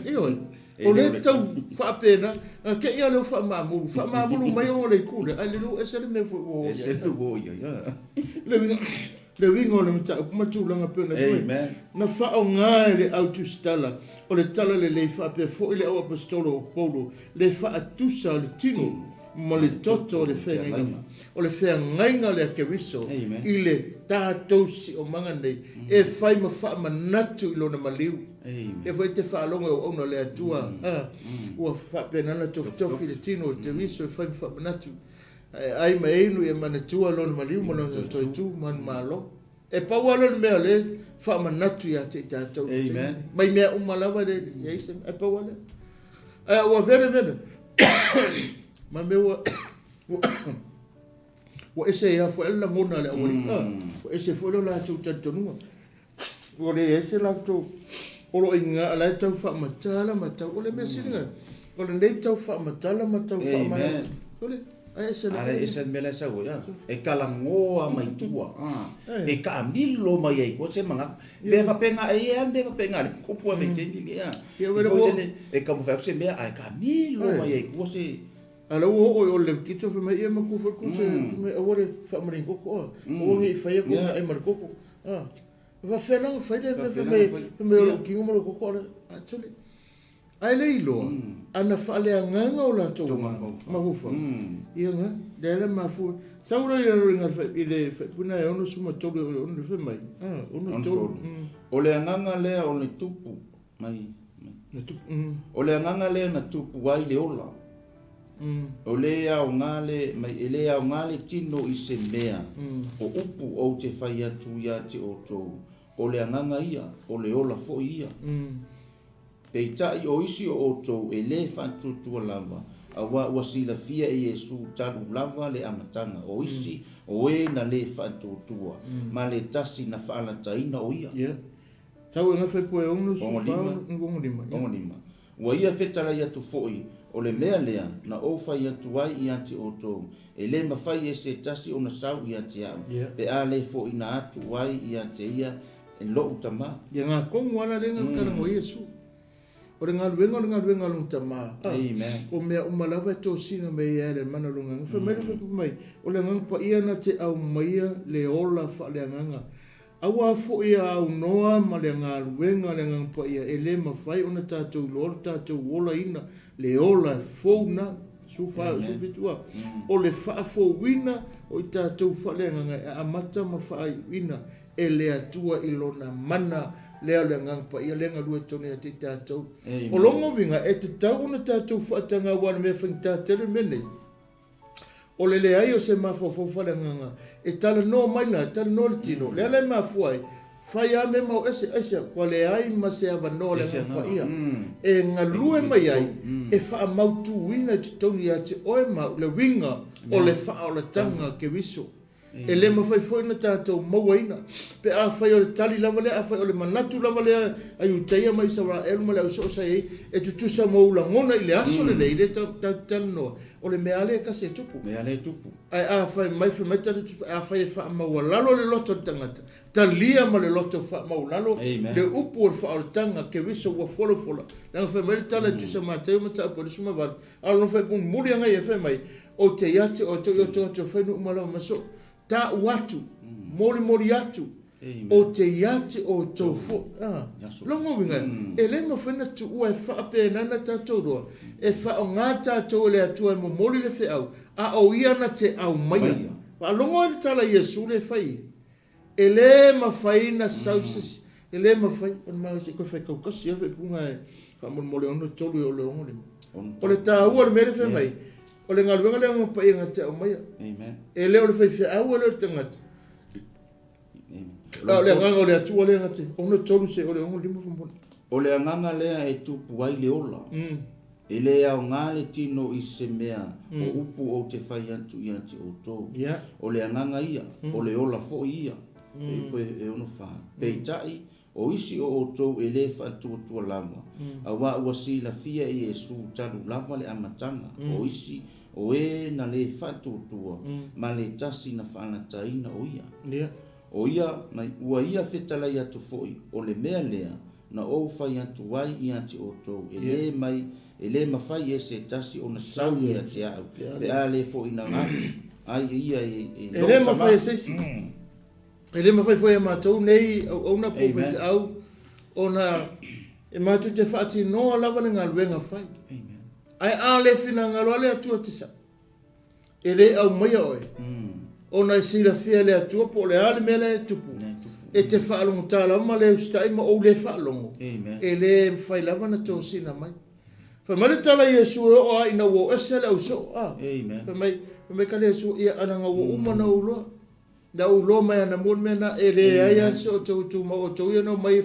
Ioe. O lea tau faapena, a te i a lea ua faamamulu, faamamulu mai ona o le itu lea, ae lele ua ese le mea foi ua oo i ai. Ese le ua oo i ai, a. Le uiga, le uiga o le mataupu ma tulaga pei ona i ai. Na faaaoga e le au tusitala o le Talalelei faapea foi le au aposetolo o Paulo le faatusa o le tino ma le toto o le feagaiga, o le feagaiga lea Keriso i le tatou siomaga nei e fai ma faamanatu i lona maliu. Lea foi e te faalogo e auauna le Atua, ua faapena ona tofitofi le tino o Keriso e fai ma faamanatu, ae ai ma inu ia manatua lona maliu ma lona toe tu manumalo. E pau lava lea o le mea o lea e faamanatu ia te i tatou. Amen. Mai mea uma lava le i ai se mea, e pau lava lea. Ae ua vele vele, ma mea ua, ua ese ai foi le lagona a le aualii. Ua ese foi lo latou talitonuga. Ua leai se latou o lo o iga, la e tau faamatala ma tau, o le mea sili na, o lenei tau faamatala ma tau faamanatu. O le, ae ese le. Ae ese le mea la e sau ai, e talanoa mai tua, e taamilo mai ai tua se manatu. Mea faapena, e i ai lava mea faapena le tupu lava i taimi nei, a. E taumafai atu se mea ae taamilo mai ai tua se. A o la ua oo i o le Levitito fai mai, ia matua foi ku se, fai mai aua le faamaligi koko, a. Aua ne i faia kou meaai ma le koko. A, e faapefea la ona fai lea mea fai mai, fai mai o lou tino ma lou koko a o le, a sole. Ae le iloa, ana faaleagaga o latou mafaufau, ia na, lea la mafua. Sau loa i lalo i le faaipuina e 63 e ono fai mai, a, 63. O le agaga lea o le tupu mai, mai. Na tupu, O le agaga lea na tupu ai le ola. O le aoga le mai e le aoga le tino i se mea, o upu ou te fai atu ia te outou, o le agaga ia, o le ola foi ia. Peitai o isi o outou e le faatuatua lava, auā ua silafia e Iesu talu lava le amataga, o isi o e na le faatuatua, ma le tasi na faalataina o ia. Ia. Tau e gafa i poe 64, 65. Ua ia fetalai atu foi, o le mea lea na ou fai atu ai ia te outou, e le mafai e se tasi ona sau ia te au, pe a le foina atu ai ia te ia e lou Tama. Ia gatonu ala lea na talanoa ai Iesu. O le galuega o le galuega a lona Tama. Amen. O mea uma lava e tosina mai ai e le mana o lona Agaga. Fai mai le Fai mai, o le Agaga Paia na te aumaia le ola faaleagaga. Aua foi a aunoa ma le galuega a le Agaga Paia e le mafai ona tatou iloa lo tatou olaina le ola fou na, 14, 17 a. O le faafouina o i tatou faaleagaga e amata ma faaiuina e le Atua i Lona mana lea o le Agaga Paia lea e galue tonu ia te i tatou. O lona uiga, e tatau ona tatou faataga aua o le mea faigata tele le mea lenei, o le leai o se mafaufau faaleagaga e talanoa mai la, e talanoa le tino, lea la e mafua ai, fai lava mea mau ese, aisea, ua leai ma se avanoa o le Agaga Paia e galue mai ai e faamautuina i totonu ia te oe ma au le uiga o le faaolataga Keriso. E le mafai foi ona tatou mauaina. Pe afai o le tali lava lea, afai o le manatu lava lea a Iutaia ma Isaraelu ma le au soo sa i ai, e tutusa ma ou lagona i le aso lenei, lea tatou te talanoa, o le mea lava lea e tasi e tupu. Mea lea e tupu. Ae afai mai, fai mai tali tupu, afai e faamaualalo le loto o le tagata, talia ma le loto faamaualalo le upu o le faaolataga, Keriso ua folafola. Leaga fai mai le tala e tusa ma Mataio mataupu e 28, a o lona faaiuga mulimuli aga ia fai mai, Ou te ia te outou i outou atu fai nuu ma lava ma soo, ta'u atu, molimoli atu, ou te ia te outou foi. Lona uiga, e le mafai ona tuua e faapena na tatou loa, e faaaoga tatou e le Atua e momoli le feau, a o Ia na te aumaia. Faalogo ai le tala a Iesu lea e fai, e le mafai na sau se isi, e le mafai, o le mea se i toe fai tautasi lava faaipuga e faamolemole 63 e oo i le 65. O le taua o le mea lea fai mai, o le galuega lea na paia na te aumaia. E le o le faifeau e le o le tagata. A o le agaga o le Atua lea na te 63 se o le 65 faamolemole. O le agaga lea e tupu ai le ola. E le aoga le tino i se mea o upu ou te fai atu ia te outou. O le agaga ia, o le ola foi ia. E 64. Peitai, o isi o outou e le faatuatua lava, auā ua silafia e Iesu talu lava le amataga, o isi o e na le faatuatua, ma le tasi na faalataina o ia. O ia, ua ia fetalai atu foi, o le mea lea, na ou fai atu ai ia te outou, e le mai, e le mafai e se tasi ona sau ia te au, pe a le foina atu ai e ia e lou tama. E le mafai e se isi. E le mafai foi e matou nei auauna po o faifeau ona e matou te faatinoa lava le galuega fai. Ae a le finagalo lava le Atua te sau, E le aumaia oe, ona e silafia e le Atua po o le a le mea la e tupu. E te faalogotā lava ma le usitai ma ou le faalogo, e le mafai lava ona tosina mai. Fai mai le tala a Iesu e oo lava ina ua o ese le ausoo, a. Fai mai, fai mai ka le Iesu, ia ana ua uma ona ou iloa. Na ou iloa mai anamua le mea lena, e leai lava se o tou tumau, o tou ia na omai e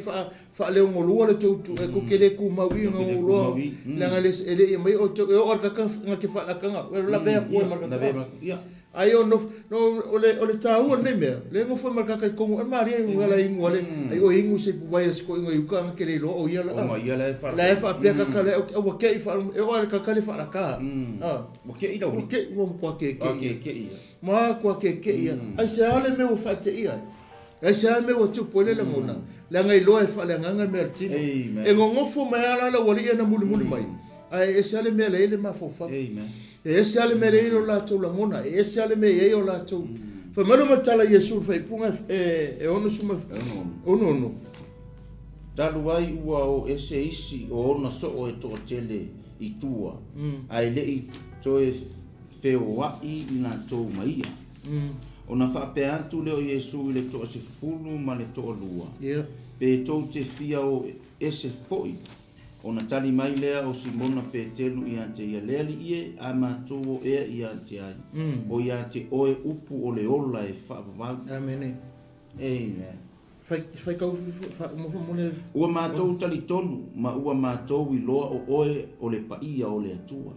faaleogolua le tou tu, e tou te le tumau i na ou iloa, leaga e le i aumaia outou, e oo lava i le kaka na te faalakaga, e lavea atu ai ma le kaka. Ai o nofo, no, o le, o le taua o lenei mea, lea e nofo ai ma le kaka i totonu, e malie i ala inu ale, ai o inu se vai a se toeaina i uka na te le iloa o ia la. La e faapea kaka lea, ua te i faalogo, e oo lava i le kaka le faalaka. Ua te i lau. Ua te i, ua matua te i. Ma kua kekeʻi ia. Aisea le mea ua faateia ai? Aisea le mea ua tupu ai le lagona? Leaga iloa e faaleagaga mea a le tino. E gogofo mai lava la lau alii ana mulimuli mai, ae e ese lava le mea la e i ai le mafaufau. E ese lava le mea la e i ai lo latou lagona, e ese lava le mea e i ai o latou. Fai mai le matala a Iesu i le faaipuga e 66. Talu ai ua o ese isi o ona soo e toatele i tua, ae le i toe feoai i latou ma ia. Ona faapea atu lea o Iesu i le toasefulu ma le toalua, Pe tou te fia o ese foi? Ona tali mai lea o Simona Petelu ia te ia, Le Alii e, a matou o ea ia te ai? O ia te oe upu o le ola e faavavau. Amene. Amen. Fai, fai kau faauma foi mo le. Ua matou talitonu ma ua matou iloa o oe o le paia o le Atua.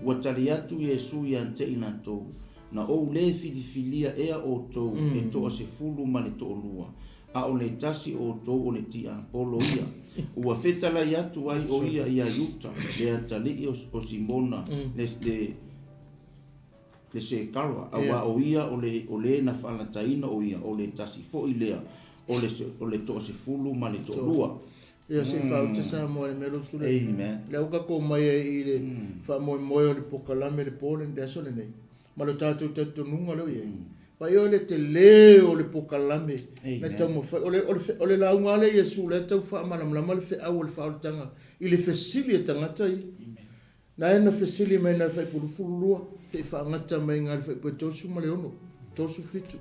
Ua tali atu Iesu ia te i latou, Na ou lē filifilia ea outou e toasefulu ma le toalua, a o le tasi o outou o le tiapolo ia. Ua fetalai atu ai o ia iā Iuta, le atalii o Simona, le, le Sekara, auā o ia o le, o le na faalataina o ia, o le tasi foi lea o le, o le toasefulu ma le toalua. Ia se i faauta Samoa i le mea lea ou tulai. Amen. Lea ua tatou omai ai i le faamoemoe o le pokalame le po lenei, le aso lenei, ma lo tatou talitonuga lea ua i ai. Vaai o le tele o le pokalame na taumafai, o le, o le, o le lauga lava lea a Iesu lea e tau faamalamalama le feau o le faaolataga i le fesili a tagata ia. Na e na fesili mai na le faipulu 12 te i faagata mai na le faipule 36, 37.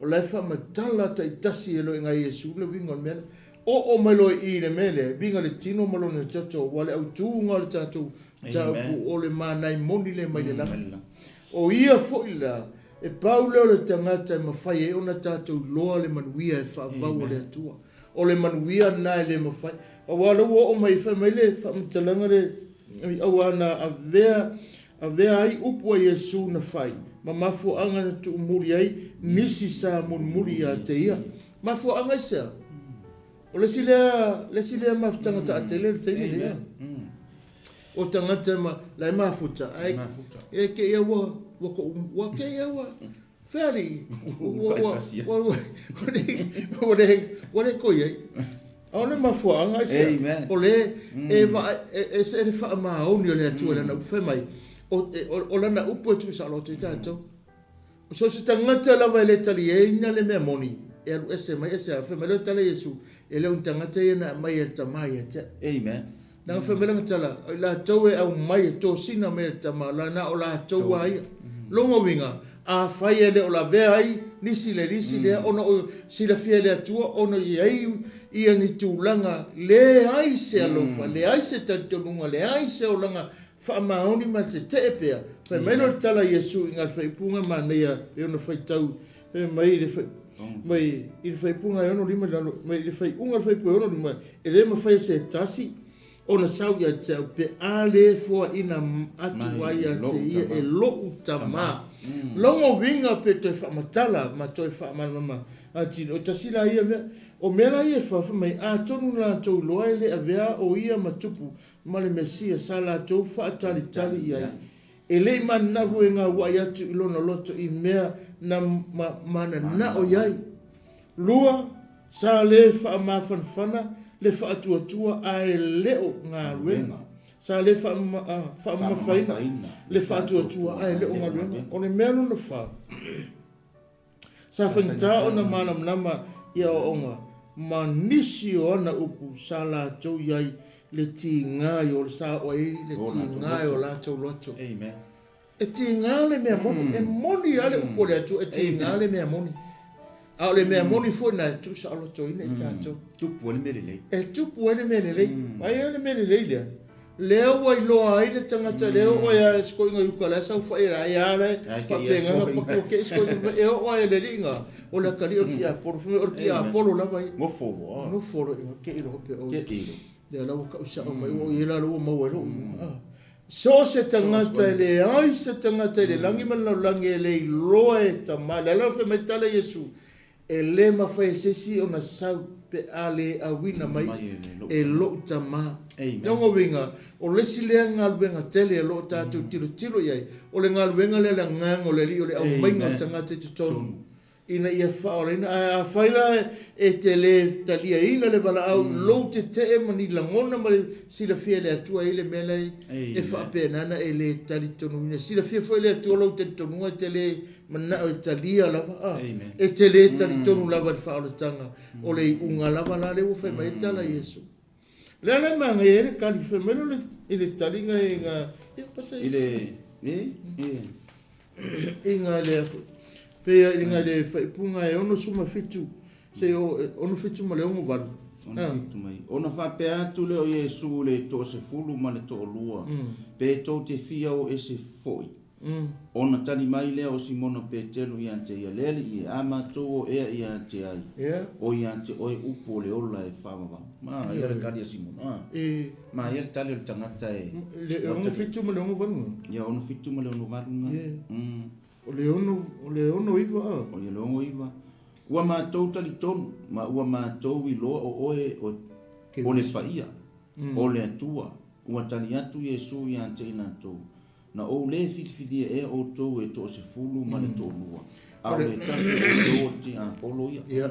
O la e faamatala taitasi e loe ngai Iesu le uiga o le mea lea. Oo mai loa i i le mea lea, uiga le tino ma lona toto, ua le autuga o le tatou mataupu o le manai moni lea mai le lagi. O ia foi la, e pau lea o le tagata e mafai ai ona tatou iloa le manuia e faavau a le Atua. O le manuia lena e le mafai. Aua o lea ua oo mai, fai mai le faamatalaga le, aua na avea, avea ai upu a Iesu na fai, ma mafuaaga na tuumuli ai nisi sa mulimuli ia te ia. Mafuaaga aisea? O le isi lea, le isi lea mafutaga taatele le taimi lea. O tagata ma, la e mafuta, ae, e ke ia ua, ua ko, ua ke ia ua, Fealii, ua, ua, ua, ua, ua le, ua le koi ai. A o le mafuaaga aisea? O le, e vaai, e ese le faamaoni o le Atua i Lana upu. Fai mai, o, o Lana upu e tuusaoloto ai tatou. So o se tagata lava e le taliaina le mea moni, e alu ese mai, ese a. Fai mai loa tala Iesu, e le o ni tagata ia na aumai e le Tama ia te au. Amen. Leaga fai mai lana tala, o i latou e aumai e tosina mai e le Tama, la na o latou lava ia. Lona uiga, afai e le o lavea ai nisi le lisi lea ona o silafia e le Atua ona i ai ia ni tulaga leai se alofa, leai se talitonuga, leai se olaga faamaoni ma le tetee pea, fai mai loa le tala a Iesu i ngā faaipuga manaia e ona faitau, fai mai i le mai i le faaipuga e 65 i lalo, mai i le faaiuga o le faaipuga e 65, e le mafai e se tasi ona sau ia te au pe a le foaina atu ai ia te ia e lo'u Tama. Lona uiga pe toe faamatala ma toe faamalamalama atili, o tasi la ia mea. O mea la ia e fai mai, atonu latou iloa e le avea o ia ma tupu ma le Mesia sa latou faatalitali i ai. E le i mananafu e gauai atu i lona loto i mea na mananao i ai. Lua, sa le faamafanafana le faatuatua ae le o galuega. Sa le faamamafaina le faatuatua ae le o galuega. O le mea lona fa, sa faigata ona malamalama i aoaoga ma nisi o ana upu sa latou i ai le tiga i o sa oo ai le tiga i o latou loto. Amen. E tiga le mea moni, e moni lava le upu a le Atua, e tiga le mea moni. A o le mea moni foi lena e tuusaolotoina i tatou. Tupu ai le mea lelei. E tupu ai le mea lelei. Ai o le mea lelei lea. Lea ua iloa ai le tagata lea oo ai a sikoiga i uka la e saofai ai a la e faapena na paku ke sikoiga e oo ai le liga o le akalii o le tiapolo fai mai o le tiapolo lava ia. Nofo loa. Nofo loa ina ke iloa pe oi. Ke ilo. Lea la ua kau sao mai ua i la ua maua ai lou igoa. So o se tagata e leai se tagata i le lagi ma le lalolagi e le iloa e Tama. Le ala fai mai tala Iesu, e le mafai e se isi ona sau pe a le auina mai e lou Tama. Lona uiga, o le isi lea galuega tele o lo o tatou tilotilo i ai, o le galuega lea a le Agaga o le Alii o le aumaiga o tagata i totonu ina ia faaolaina. Ae afai la e te le taliaina le valaau i lou tetee ma ni lagona ma le silafia e le Atua e i ai le mea la e faapena ona e le talitonuina. Silafia foi e le Atua lou talitonuga e te le manao e talia lava, a, e te le talitonu lava i le faaolataga o le iuga lava la lea ua fai mai ai le tala a Iesu. O le a la e manaia ai le tali, fai mai loa i le taliga e ga, ia pasa i le, e, e. I ga le afu, pe ia i ga le faipuga e 67, se o, 67 ma le 68. 67 mai. Ona faapea atu lea o Iesu i le toasefulu ma le toalua, Pe tou te fia o ese foi. Ona tali mai lea o Simona Petelu ia te ia, Le Alii e, a matou o ea ia te ai? O ia te oe upu o le ola e faavavau. Ma ia le tali a Simona. Ma ia le tali o le tagata e. Le 67 ma le 68. Ia 67 ma le 68. O le ono, o le 69 a. O le 69. Ua matou talitonu, ma ua matou iloa o oe o, o le paia, o le Atua. Ua tali atu Iesu ia te i latou, Na ou lē filifilia ea outou e toasefulu ma le toalua, a o le tasi o outou o le tiapolo ia. Ia.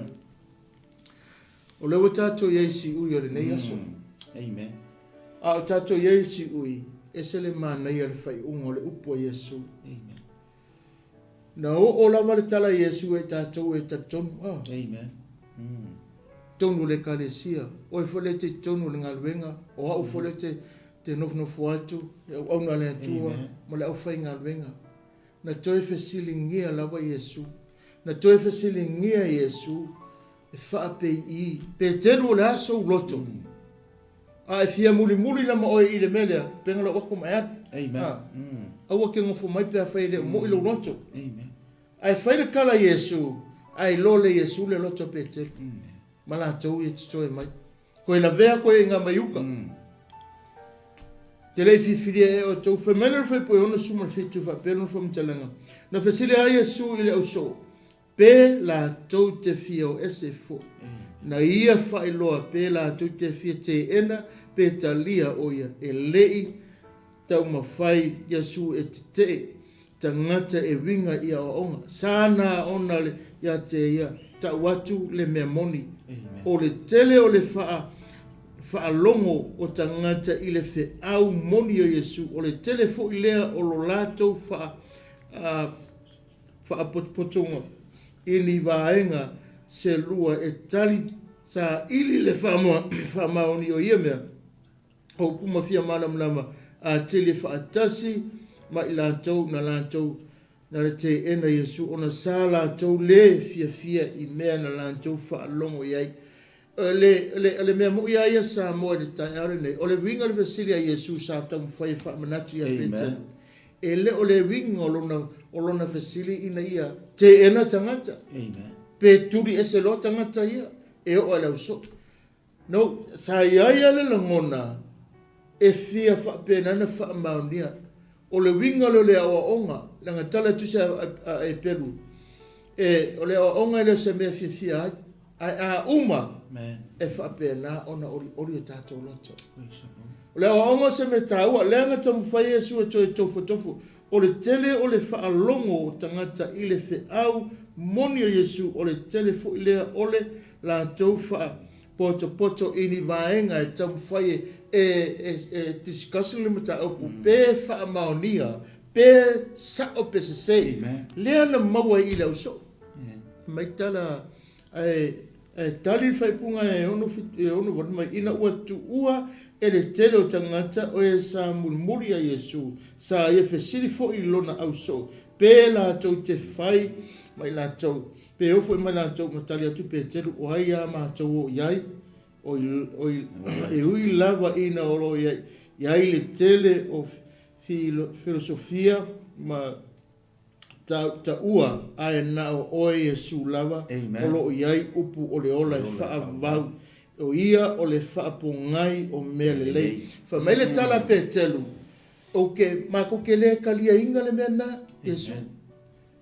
O lea ua tatou i ai i siui o lenei aso. Amen. A o tatou i ai i siui, ese le manaia le faaiuga o le upu a Iesu. Amen. Na oo lava le tala a Iesu ia i tatou e talitonu. Ah. Amen. Tonu o le Ekalesia, oe foi lea e te i totonu o le galuega, o au foi lea te, te nofonofo atu, le auauna a le Atua ma le aufaigaluega. Na toe fesiligia lava Iesu. Na toe fesiligia Iesu e faapei'i, Petelu o le a sou loto? A e fia mulimuli lama oe i le mea lea, pega lau ato ma e alu. Amen. A, aua ke gofo mai pe afai e le o mo'i lou loto. Amen. Ae fai le tala a Iesu, ae iloa le Iesu le loto a Petelu, ma latou ia totoe mai. Koe lavea koe i nga mai uka. Te le i filifilia ea outou. Fai mai le Fuaiupu e 67 faapea lona faamatalaga, Na fesili ai Iesu i le ausoo, Pe latou te fia o ese foi. Na ia faailoa pe latou te fia teena pe talia o ia, e le i taumafai Iesu e tetee tagata e uiga i aoaoga. Sa na ona le ia te ia tau atu le mea moni. O le tele o le faa faalogo o tagata i le feau moni o Iesu, o le tele foi lea o lo latou faa faapotopotoga i ni vaega se lua e tali saili le faamaoni o ia mea, o upu ma fia malamalama atili e faatasi ma i latou na latou na le teena Iesu ona sa latou le fiafia i mea na latou faalogo i ai. O le, o le mea moi lava ia Samoa i le taeao lenei, o le uiga o le fesili a Iesu sa taumafai e faamanatu ia Peteru, e le o le uiga o lona, o lona fesili ina ia teena tagata, Amen. pe tuli ese loa tagata ia e oo i le ausoo. No, sa i ai lava le lagona e fia faapena ona faamaonia. O le uiga lea o le aoaoga, leaga tala e tusa a Epelu, e, o le aoaoga e le o se mea e fiafia ai, ae a uma, e faapena ona olioli o tatou loto. O le aoaoga o se mea taua, leaga taumafai Iesu e toe tofotofo. O le tele o le faalogo o tagata i le feau moni o Iesu, o le tele foi lea o le latou faapotopoto i ni vaega e taumafai e, e, e discuss le mataupu, pe faamaonia, pe sao pe sese. Lea na maua ai i le ausoo. Mai tala Ae, ae tali le faaipuga e 68 mai, ina ua tuua e le tele o tagata o e sa mulimuli a Iesu, sa ia fesili foi i lona ausoo, pe latou te fai mai latou, pe o foi mai latou, ma tali atu Petelu, o ai a matou o i ai? O i, o i, e ui lava ina o lo o i ai, i ai le tele o filosofia ma Taua, ae na o oe Iesu lava o lo o i ai upu o le ola e faavavau, o ia o le faapogai o mea lelei. Fai mai le tala a Petelu, Ou te, matou te le taliaina le mea lena, Iesu.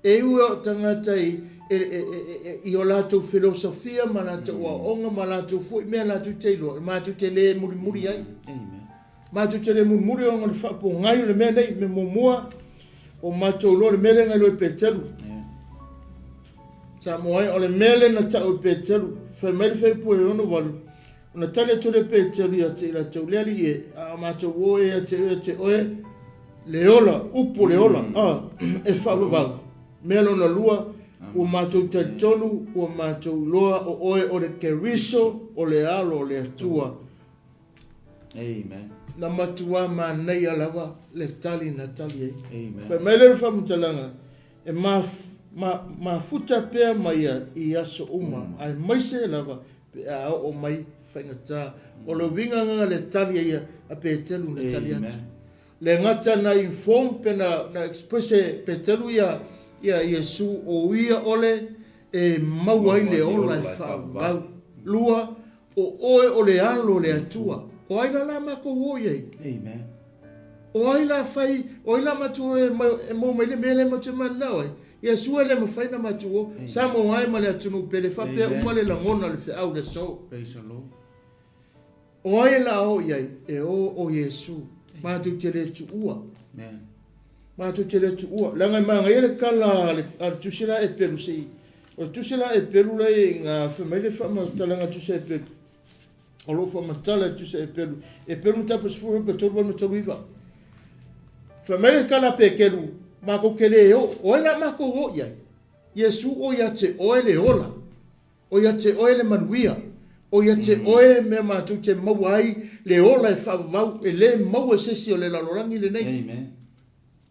E ui o tagata i, e, e, e, i o latou filosofia ma latou aoaoga ma latou foi mea latou te iloa, matou te le mulimuli ai. Amen. Matou te le mulimuli ona o le faapogai o le mea nei, mea muamua, o matou iloa le mea lea na iloa e Peteru. Samoa ai, o le mea lea na tau e Peteru, fai mai le fuaiupu e 68, ona tali atu lea Peteru ia te i latou, le Alii e, a matou o e ia te oe, ia te oe, le ola, upu o le ola, a, e faavavau. Mea lona lua, ua matou talitonu, ua matou iloa o oe o le Keriso, o le Alo o le Atua. Amen. Na matuā manaia lava le tali na tali ai. Amen. Fai mai lea o le faamatalaga, e maf, ma, mafuta pea ma ia i aso uma, aemaise lava pe a oo mai. faigata. O le uiga lena o le tali a ia a Peteru na tali atu. Le gata na inform pe na na express e Peteru ia ia Iesu o ia ole e maua ai le ola e faavavau. Lua, o oe o le Alo o le Atua. O ai la la makou o i ai? Amen. O ai la fai, o ai la matou e maua mai le mea lea matou te mananao ai? Iesu e le mafai na matou o. Samoa e ma le atunuu pele faapea uma le lagona o le feau i le aso. Praise the Lord. O ai e la o i ai? E o o Iesu. Matou te le tuua. Amen. Matou te le tuua. Leaga e manaia le tala a le, a le tusi la Epelu se i. O le tusi la Epelu la e ina fai mai le faamatalaga a tusi Epelu. O lo o faamatala e tusi Epelu. Epelu mataupu 10 pe 3 ma 3 iva. Fai mai le tala a Petelu, matou te le o. O ai la matou o i ai? Iesu o ia te oe le ola. O ia te oe le manuia. O ia te oe mea matou te maua ai le ola e faavavau e le maua e se isi o le lalolagi lenei. Amen.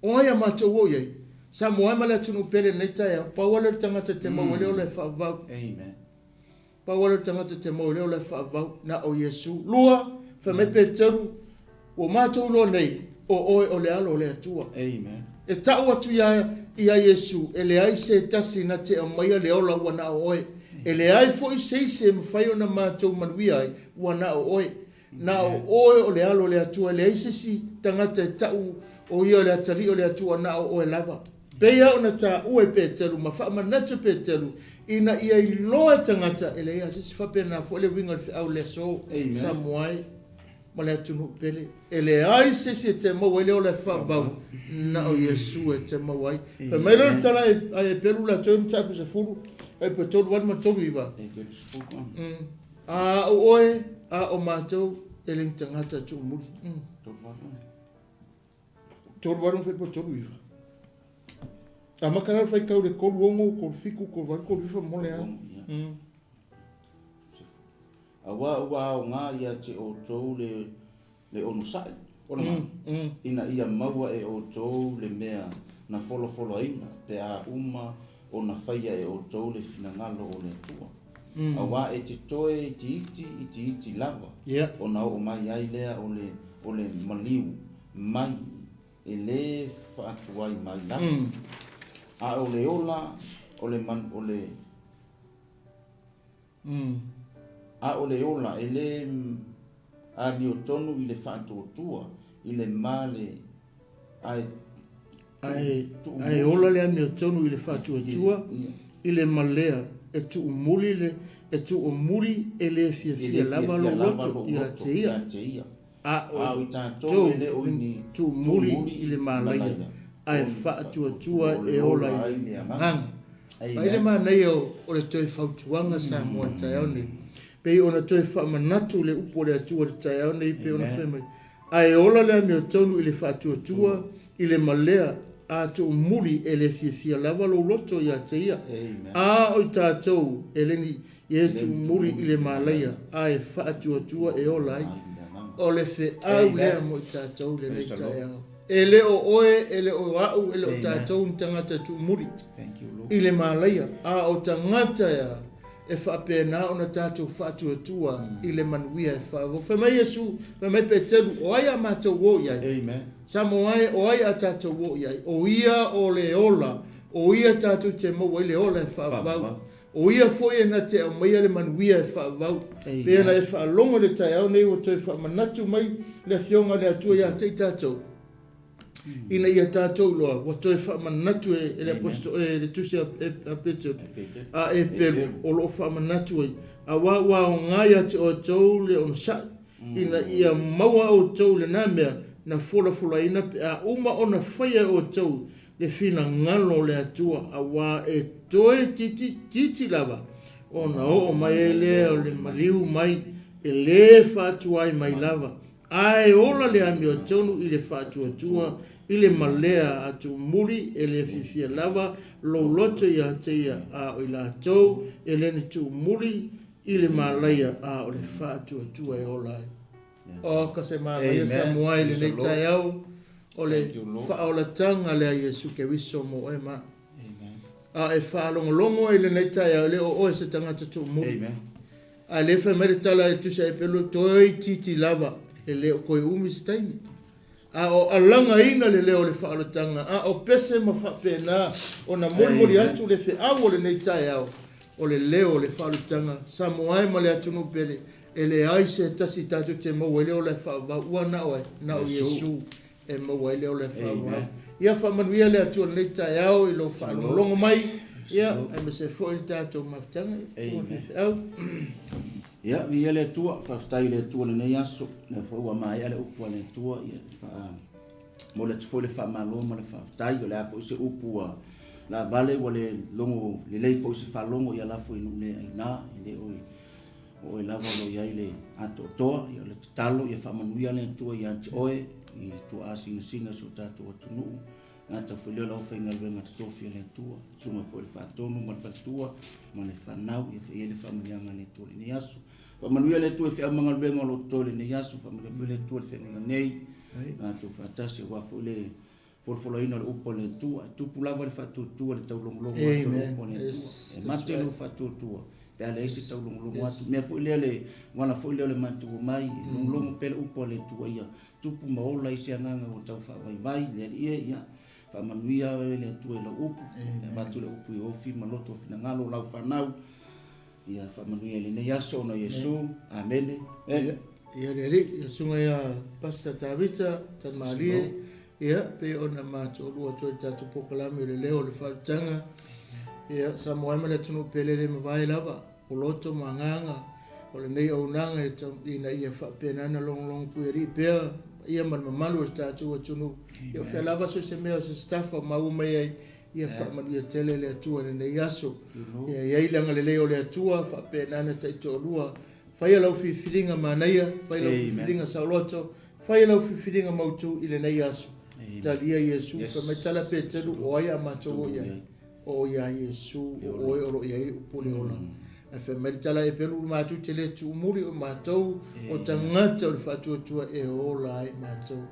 O ai a matou o i ai? Samoa e ma le atunuu pele lenei taeao, pau lava lea o le tagata e te maua ai le ola e faavavau. Amen. Pau lava lea o le tagata e te maua ai le ola e faavavau, na o Iesu. Lua, fai mai Peteru, Ua matou iloa nei, o oe o le Alo o le Atua. Amen. E tau atu ia, ia Iesu, e leai se tasi na te aumaia le ola ua na o oe. E leai foi se isi e mafai ona matou manuia ai, ua na o oe. Na o oe o le Alo o le Atua, e leai se isi tagata e tau o ia o le Atalii o le Atua, na o oe lava. Pei lava ona taua e Peteru ma faamanatu e Peteru, ina ia iloa e tagata, e leai lava se isi faapena foi le uiga o le feau i le aso. Samoa e. ma le atunuu pele. E leai se isi e te maua ai le ola e faavavau, na o Iesu e te maua ai. Fai mai lea o le tala a Epelu latou e mataupu 10, ai pe 3 8 ma 3 9. A o oe, a o matou, e le ni tagata tuumuli. 3 8 ma fai po 3 9. Amata la le faitau le 3 6, 3 7, 3 8, 3 9 mo le a. Aua ua aoga ia te outou le, le onosai, ona mai, ina ia maua e outou le mea na folafolaina pe a uma ona faia e outou le finagalo o le Atua. Aua e te toe itiiti itiiti lava ona oo mai ai lea o le, o le maliu mai e le faatuai mai lava. A o le ola o le, o le. A o le ola e le amiotonu i le faatuatua, i le male ae Ae ola le amiotonu i le faatuatua, i le malea e tuumuli le e tuumuli e le fiafia lava lou loto ia te ia, a o i tatou e le o ni tuumuli i le malaia, ae faatuatua e ola i le agaga. Vaai le manaia o le toe fautuaga Samoa i le taeao nei. Pei ona toe faamanatu le upu a le Atua i le taeao nei pei ona fai mai, Ae ola le amiotonu i le faatuatua, i le malea, a tuumuli e le fiafia lava lou loto ia te ia. A o i tatou e le ni e tuumuli i le malaia, ae faatuatua e ola ai. O le feau lea mo i tatou i lenei taeao. E le o oe, e le o au, e le o tatou ni tagata tuumuli i le malaia, a o tagata ea e faapena ona tatou faatuatua i le manuia e faavavau. Fai mai Iesu, fai mai Peteru, o ai a matou o i ai? Samoa e, o ai a tatou o i ai? O ia o le ola, o ia tatou te maua ai le ola e faavavau. O ia foi e na te aumaia le manuia e faavavau. Pei ona e faalogo i le taeao nei ua toe faamanatu mai le Afioga a le Atua ia te i tatou, ina ia tatou iloa ua toe faamanatu e le Aposto, e le Tusi a Peteru, a Eperu, o lo o faamanatu ai, aua ua aoga ia te outou le onosai, ina ia maua outou lena mea na folafolaina pe a uma ona faia e outou le finagalo o le Atua, aua e toe itiiti lava ona oo mai ai lea o le maliu mai e le faatuai mai lava, ae ola le amiotonu i le faatuatua i le malea a tuumuli e le fiafia lava lou loto ia te ia, a o i latou e le ni tuumuli i le malaia, a o le faatuatua e ola ai. Oh, ka se manaia Samoa i lenei taeao o le faaolataga lea Iesu Keriso mo oe ma. A e faalogologo ai i lenei taeao, e le o oe se tagata tuumuli. A o lea e fai mai le tala e tusa e pelu toeitiiti lava e le o toe umi se taimi. A o alagaina le leo o le faaolataga, a o pese ma faapena ona molimoli atu le feau o lenei taeao, o le leo o le faaolataga. Samoa e ma le atunuu pele, e leai se tasi tatou te maua ai le ola e faavavau, ua na o ai? Na o Iesu e maua ai le ola e faavavau. Ia faamanuia le Atua i lenei taeao i lou faalogologo mai, ia, aemaise foi le tatou mafutaga. Ia, feau. Ia, viia le Atua, faafetai i le Atua i lenei aso, lea foi ua maea le upu a le Atua, ia, faamoli atu foi le faamalo ma le faafetai, o le a foi se upu ua laavale, ua le logo lelei foi se faalogo, ia lafo i nuu le aina, e le o oe lava o lo o i ai le atoatoa, ia o le tatalo ia faamanuia le Atua ia te oe i tuaa sinasina o si o tatou atunuu, gata foi lea o le aufaigaluega totofi a le Atua, susuga foi i le Faatonu ma le Faletua ma le fanau, ia faia le faamanuiaga a le Atua i lenei aso. Faamanuia le Atua i feau ma galuega o lo o totoe i lenei aso, faamanuia foi le Atua i le feagaiga nei, matou faatasi aua foi le folafolaina o le upu a le Atua. E tupu lava le faatuatua i le taulogologo atu o le upu a le Atua. E mate lou faatuatua pe a leai se taulogologo atu. Mea foi lea le uala foi lea o le matou omai, e logologo pea le upu a le Atua ia tupu ma ola ai se agaga ua tau faavaivai le Alii e, ia faamanuia oe le Atua i lau upu, e avatu le upu i ofi ma loto finagalo o lau fanau. Ia faamanuia i lenei aso ona o Iesu. Amene. Ia, ia le Alii, le Susuga ia Pastor Tavita Tanmalie, ia, pei ona matou atu ai le tatou polokalame o le leo o le faaolataga. Ia, Samoa e ma le atunuu pele le mavae lava, o loto ma agaga o lenei auaunaga ina ia faapena ona logologo puialii pea paia ma le mamalu o le tatou atunuu. Ia, o fea lava so o se mea o se staff o maua mai ai, Ia faamanuia tele le Atua i lenei aso. Ia i ai le agalelei o le Atua, faapena ona taitoalua. Faia lau filifiliga manaia, fai lau filifiliga saoloto, faia lau filifiliga mautu i lenei aso. Talia Iesu, fai mai tala Peteru, o ai a matou o i ai? O ia Iesu, o oe o lo o i ai le upu o le ola. Ae fai mai le tala Eperu, matou te le tuumuli o matou, o tagata o le faatuatua e ola ai matou.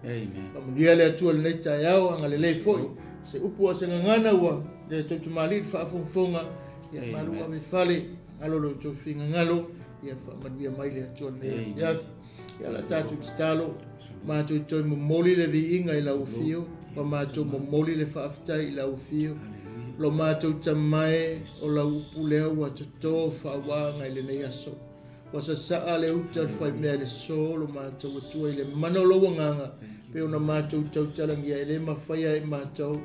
Faamanuia le Atua i lenei taeao, agalelei foi se upu a se gagana ua le tautamalii le faafogafoga, ia malu ave i fale, galo lo outou finagalo, ia faamanuia mai le Atua i lenei afiafi. Ia la tatou tatalo, matou toe momoli le viiga i lau afio, ma matou momoli le faafetai i lau afio. Lo matou Tama e, o lau upu lea ua toto faauaga i lenei aso. Ua sasaa le uta o le faimea i le so lo matou Atua i le mana o lou agaga, pei ona matou tautalagia e le mafai e matou.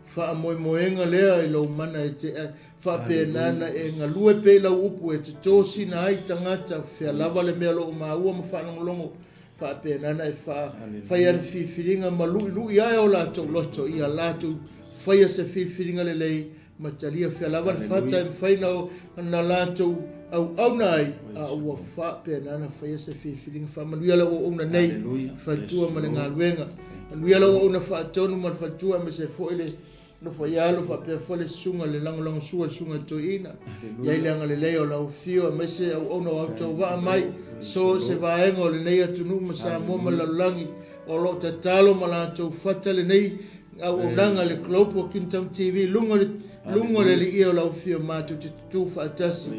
Faamoemoega lea i lou mana e te faapena na e galue pea i lau upu e totosina ai tagata, fea lava le mea o lo o maua ma faalogologo, faapena na e faia le filifiliga ma luilui ae o latou loto ia latou faia se filifiliga lelei ma talia fea lava le fata e mafai na latou auauna ai, a ua faapena na faia se filifiliga. Faamanuia lau auauna nei, faletua ma le galuega. Manuia lau auauna faatonu ma le faletua, aemaise foi le nofo i alo, faapea foi le susuga le lagolagosua le susuga i toeaina. I ai le agalelei o lau afio, aemaise auauna o autauvaa mai so se vaega o lenei atunuu ma Samoa ma le lalolagi o lo o tatalo ma latou fata lenei auaunaga le Global Kingdom TV luga le luga o le Alii o lau afio matou te tutū faatasi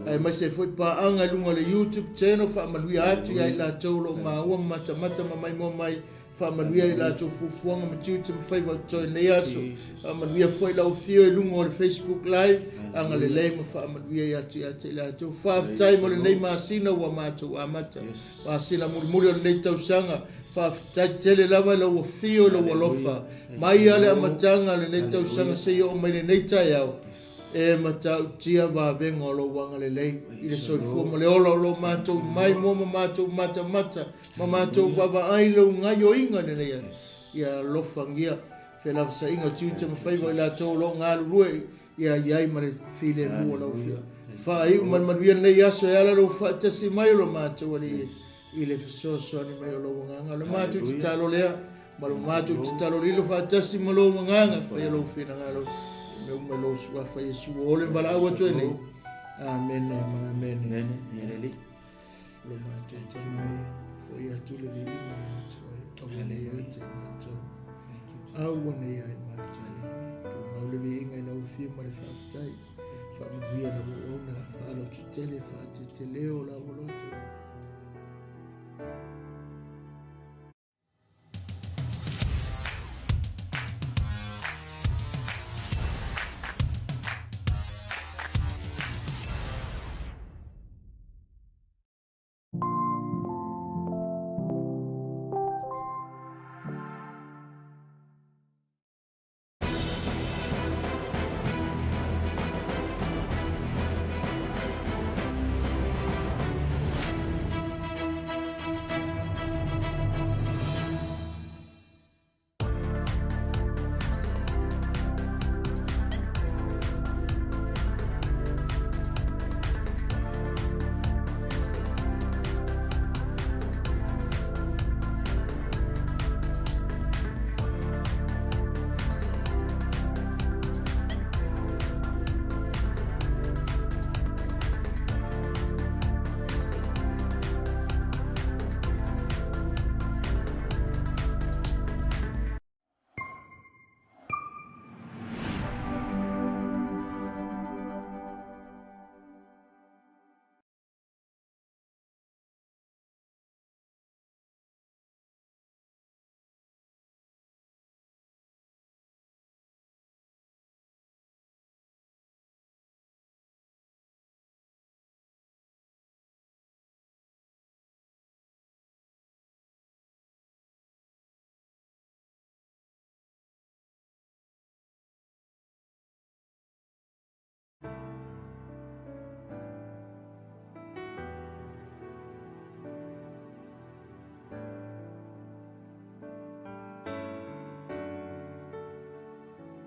aemaise foi paaga i luga o le YouTube channel. Faamanuia atu ia i latou o lo o maua ma matamata ma maimoa mai. Faamanuia i latou fuafuaga ma tiute ma faiva o totoe i lenei aso. Faamanuia foi lau afio i luga o le Facebook Live. Agalelei ma faamanuia atu ia te i latou. Faafetai mo lenei masina ua matou amata. Masina mulimuli o lenei tausaga. Faafetai tele lava i lau afio i lou alofa. Mai lava le amataga o lenei tausaga seia oo mai lenei taeao, e matautia vavega o lou agalelei i le soifua ma le ola o lo matou maimoa ma matou matamata ma matou vaavaai i lou gaioiga i lenei aso. Ia alofagia felavasaiga o tiute ma faiva o i latou o lo o galulue ia i ai ma le filemu o lau Afioga. Faaiu ma le manuia lenei aso e ala lou faatasi mai o lo matou Alii i le fesoasoani mai o lou Agaga. O le matou tatalo lea ma lo matou tatalo lilo faatasi ma lou Agaga, faia lou finagalo i mea uma i lou Suafa Iesu o le valaau atu ai nei. Amene ma amene. Amene. Ia le Alii. Lo matou Tama e, foi atu le viiga ia te oe, aua ne i ia te matou, aua ne i ia i matou. Tumau le viiga i lau afio ma le faafetai. Faamanuia lau auauna, faalototele, faateteleo lau aloto.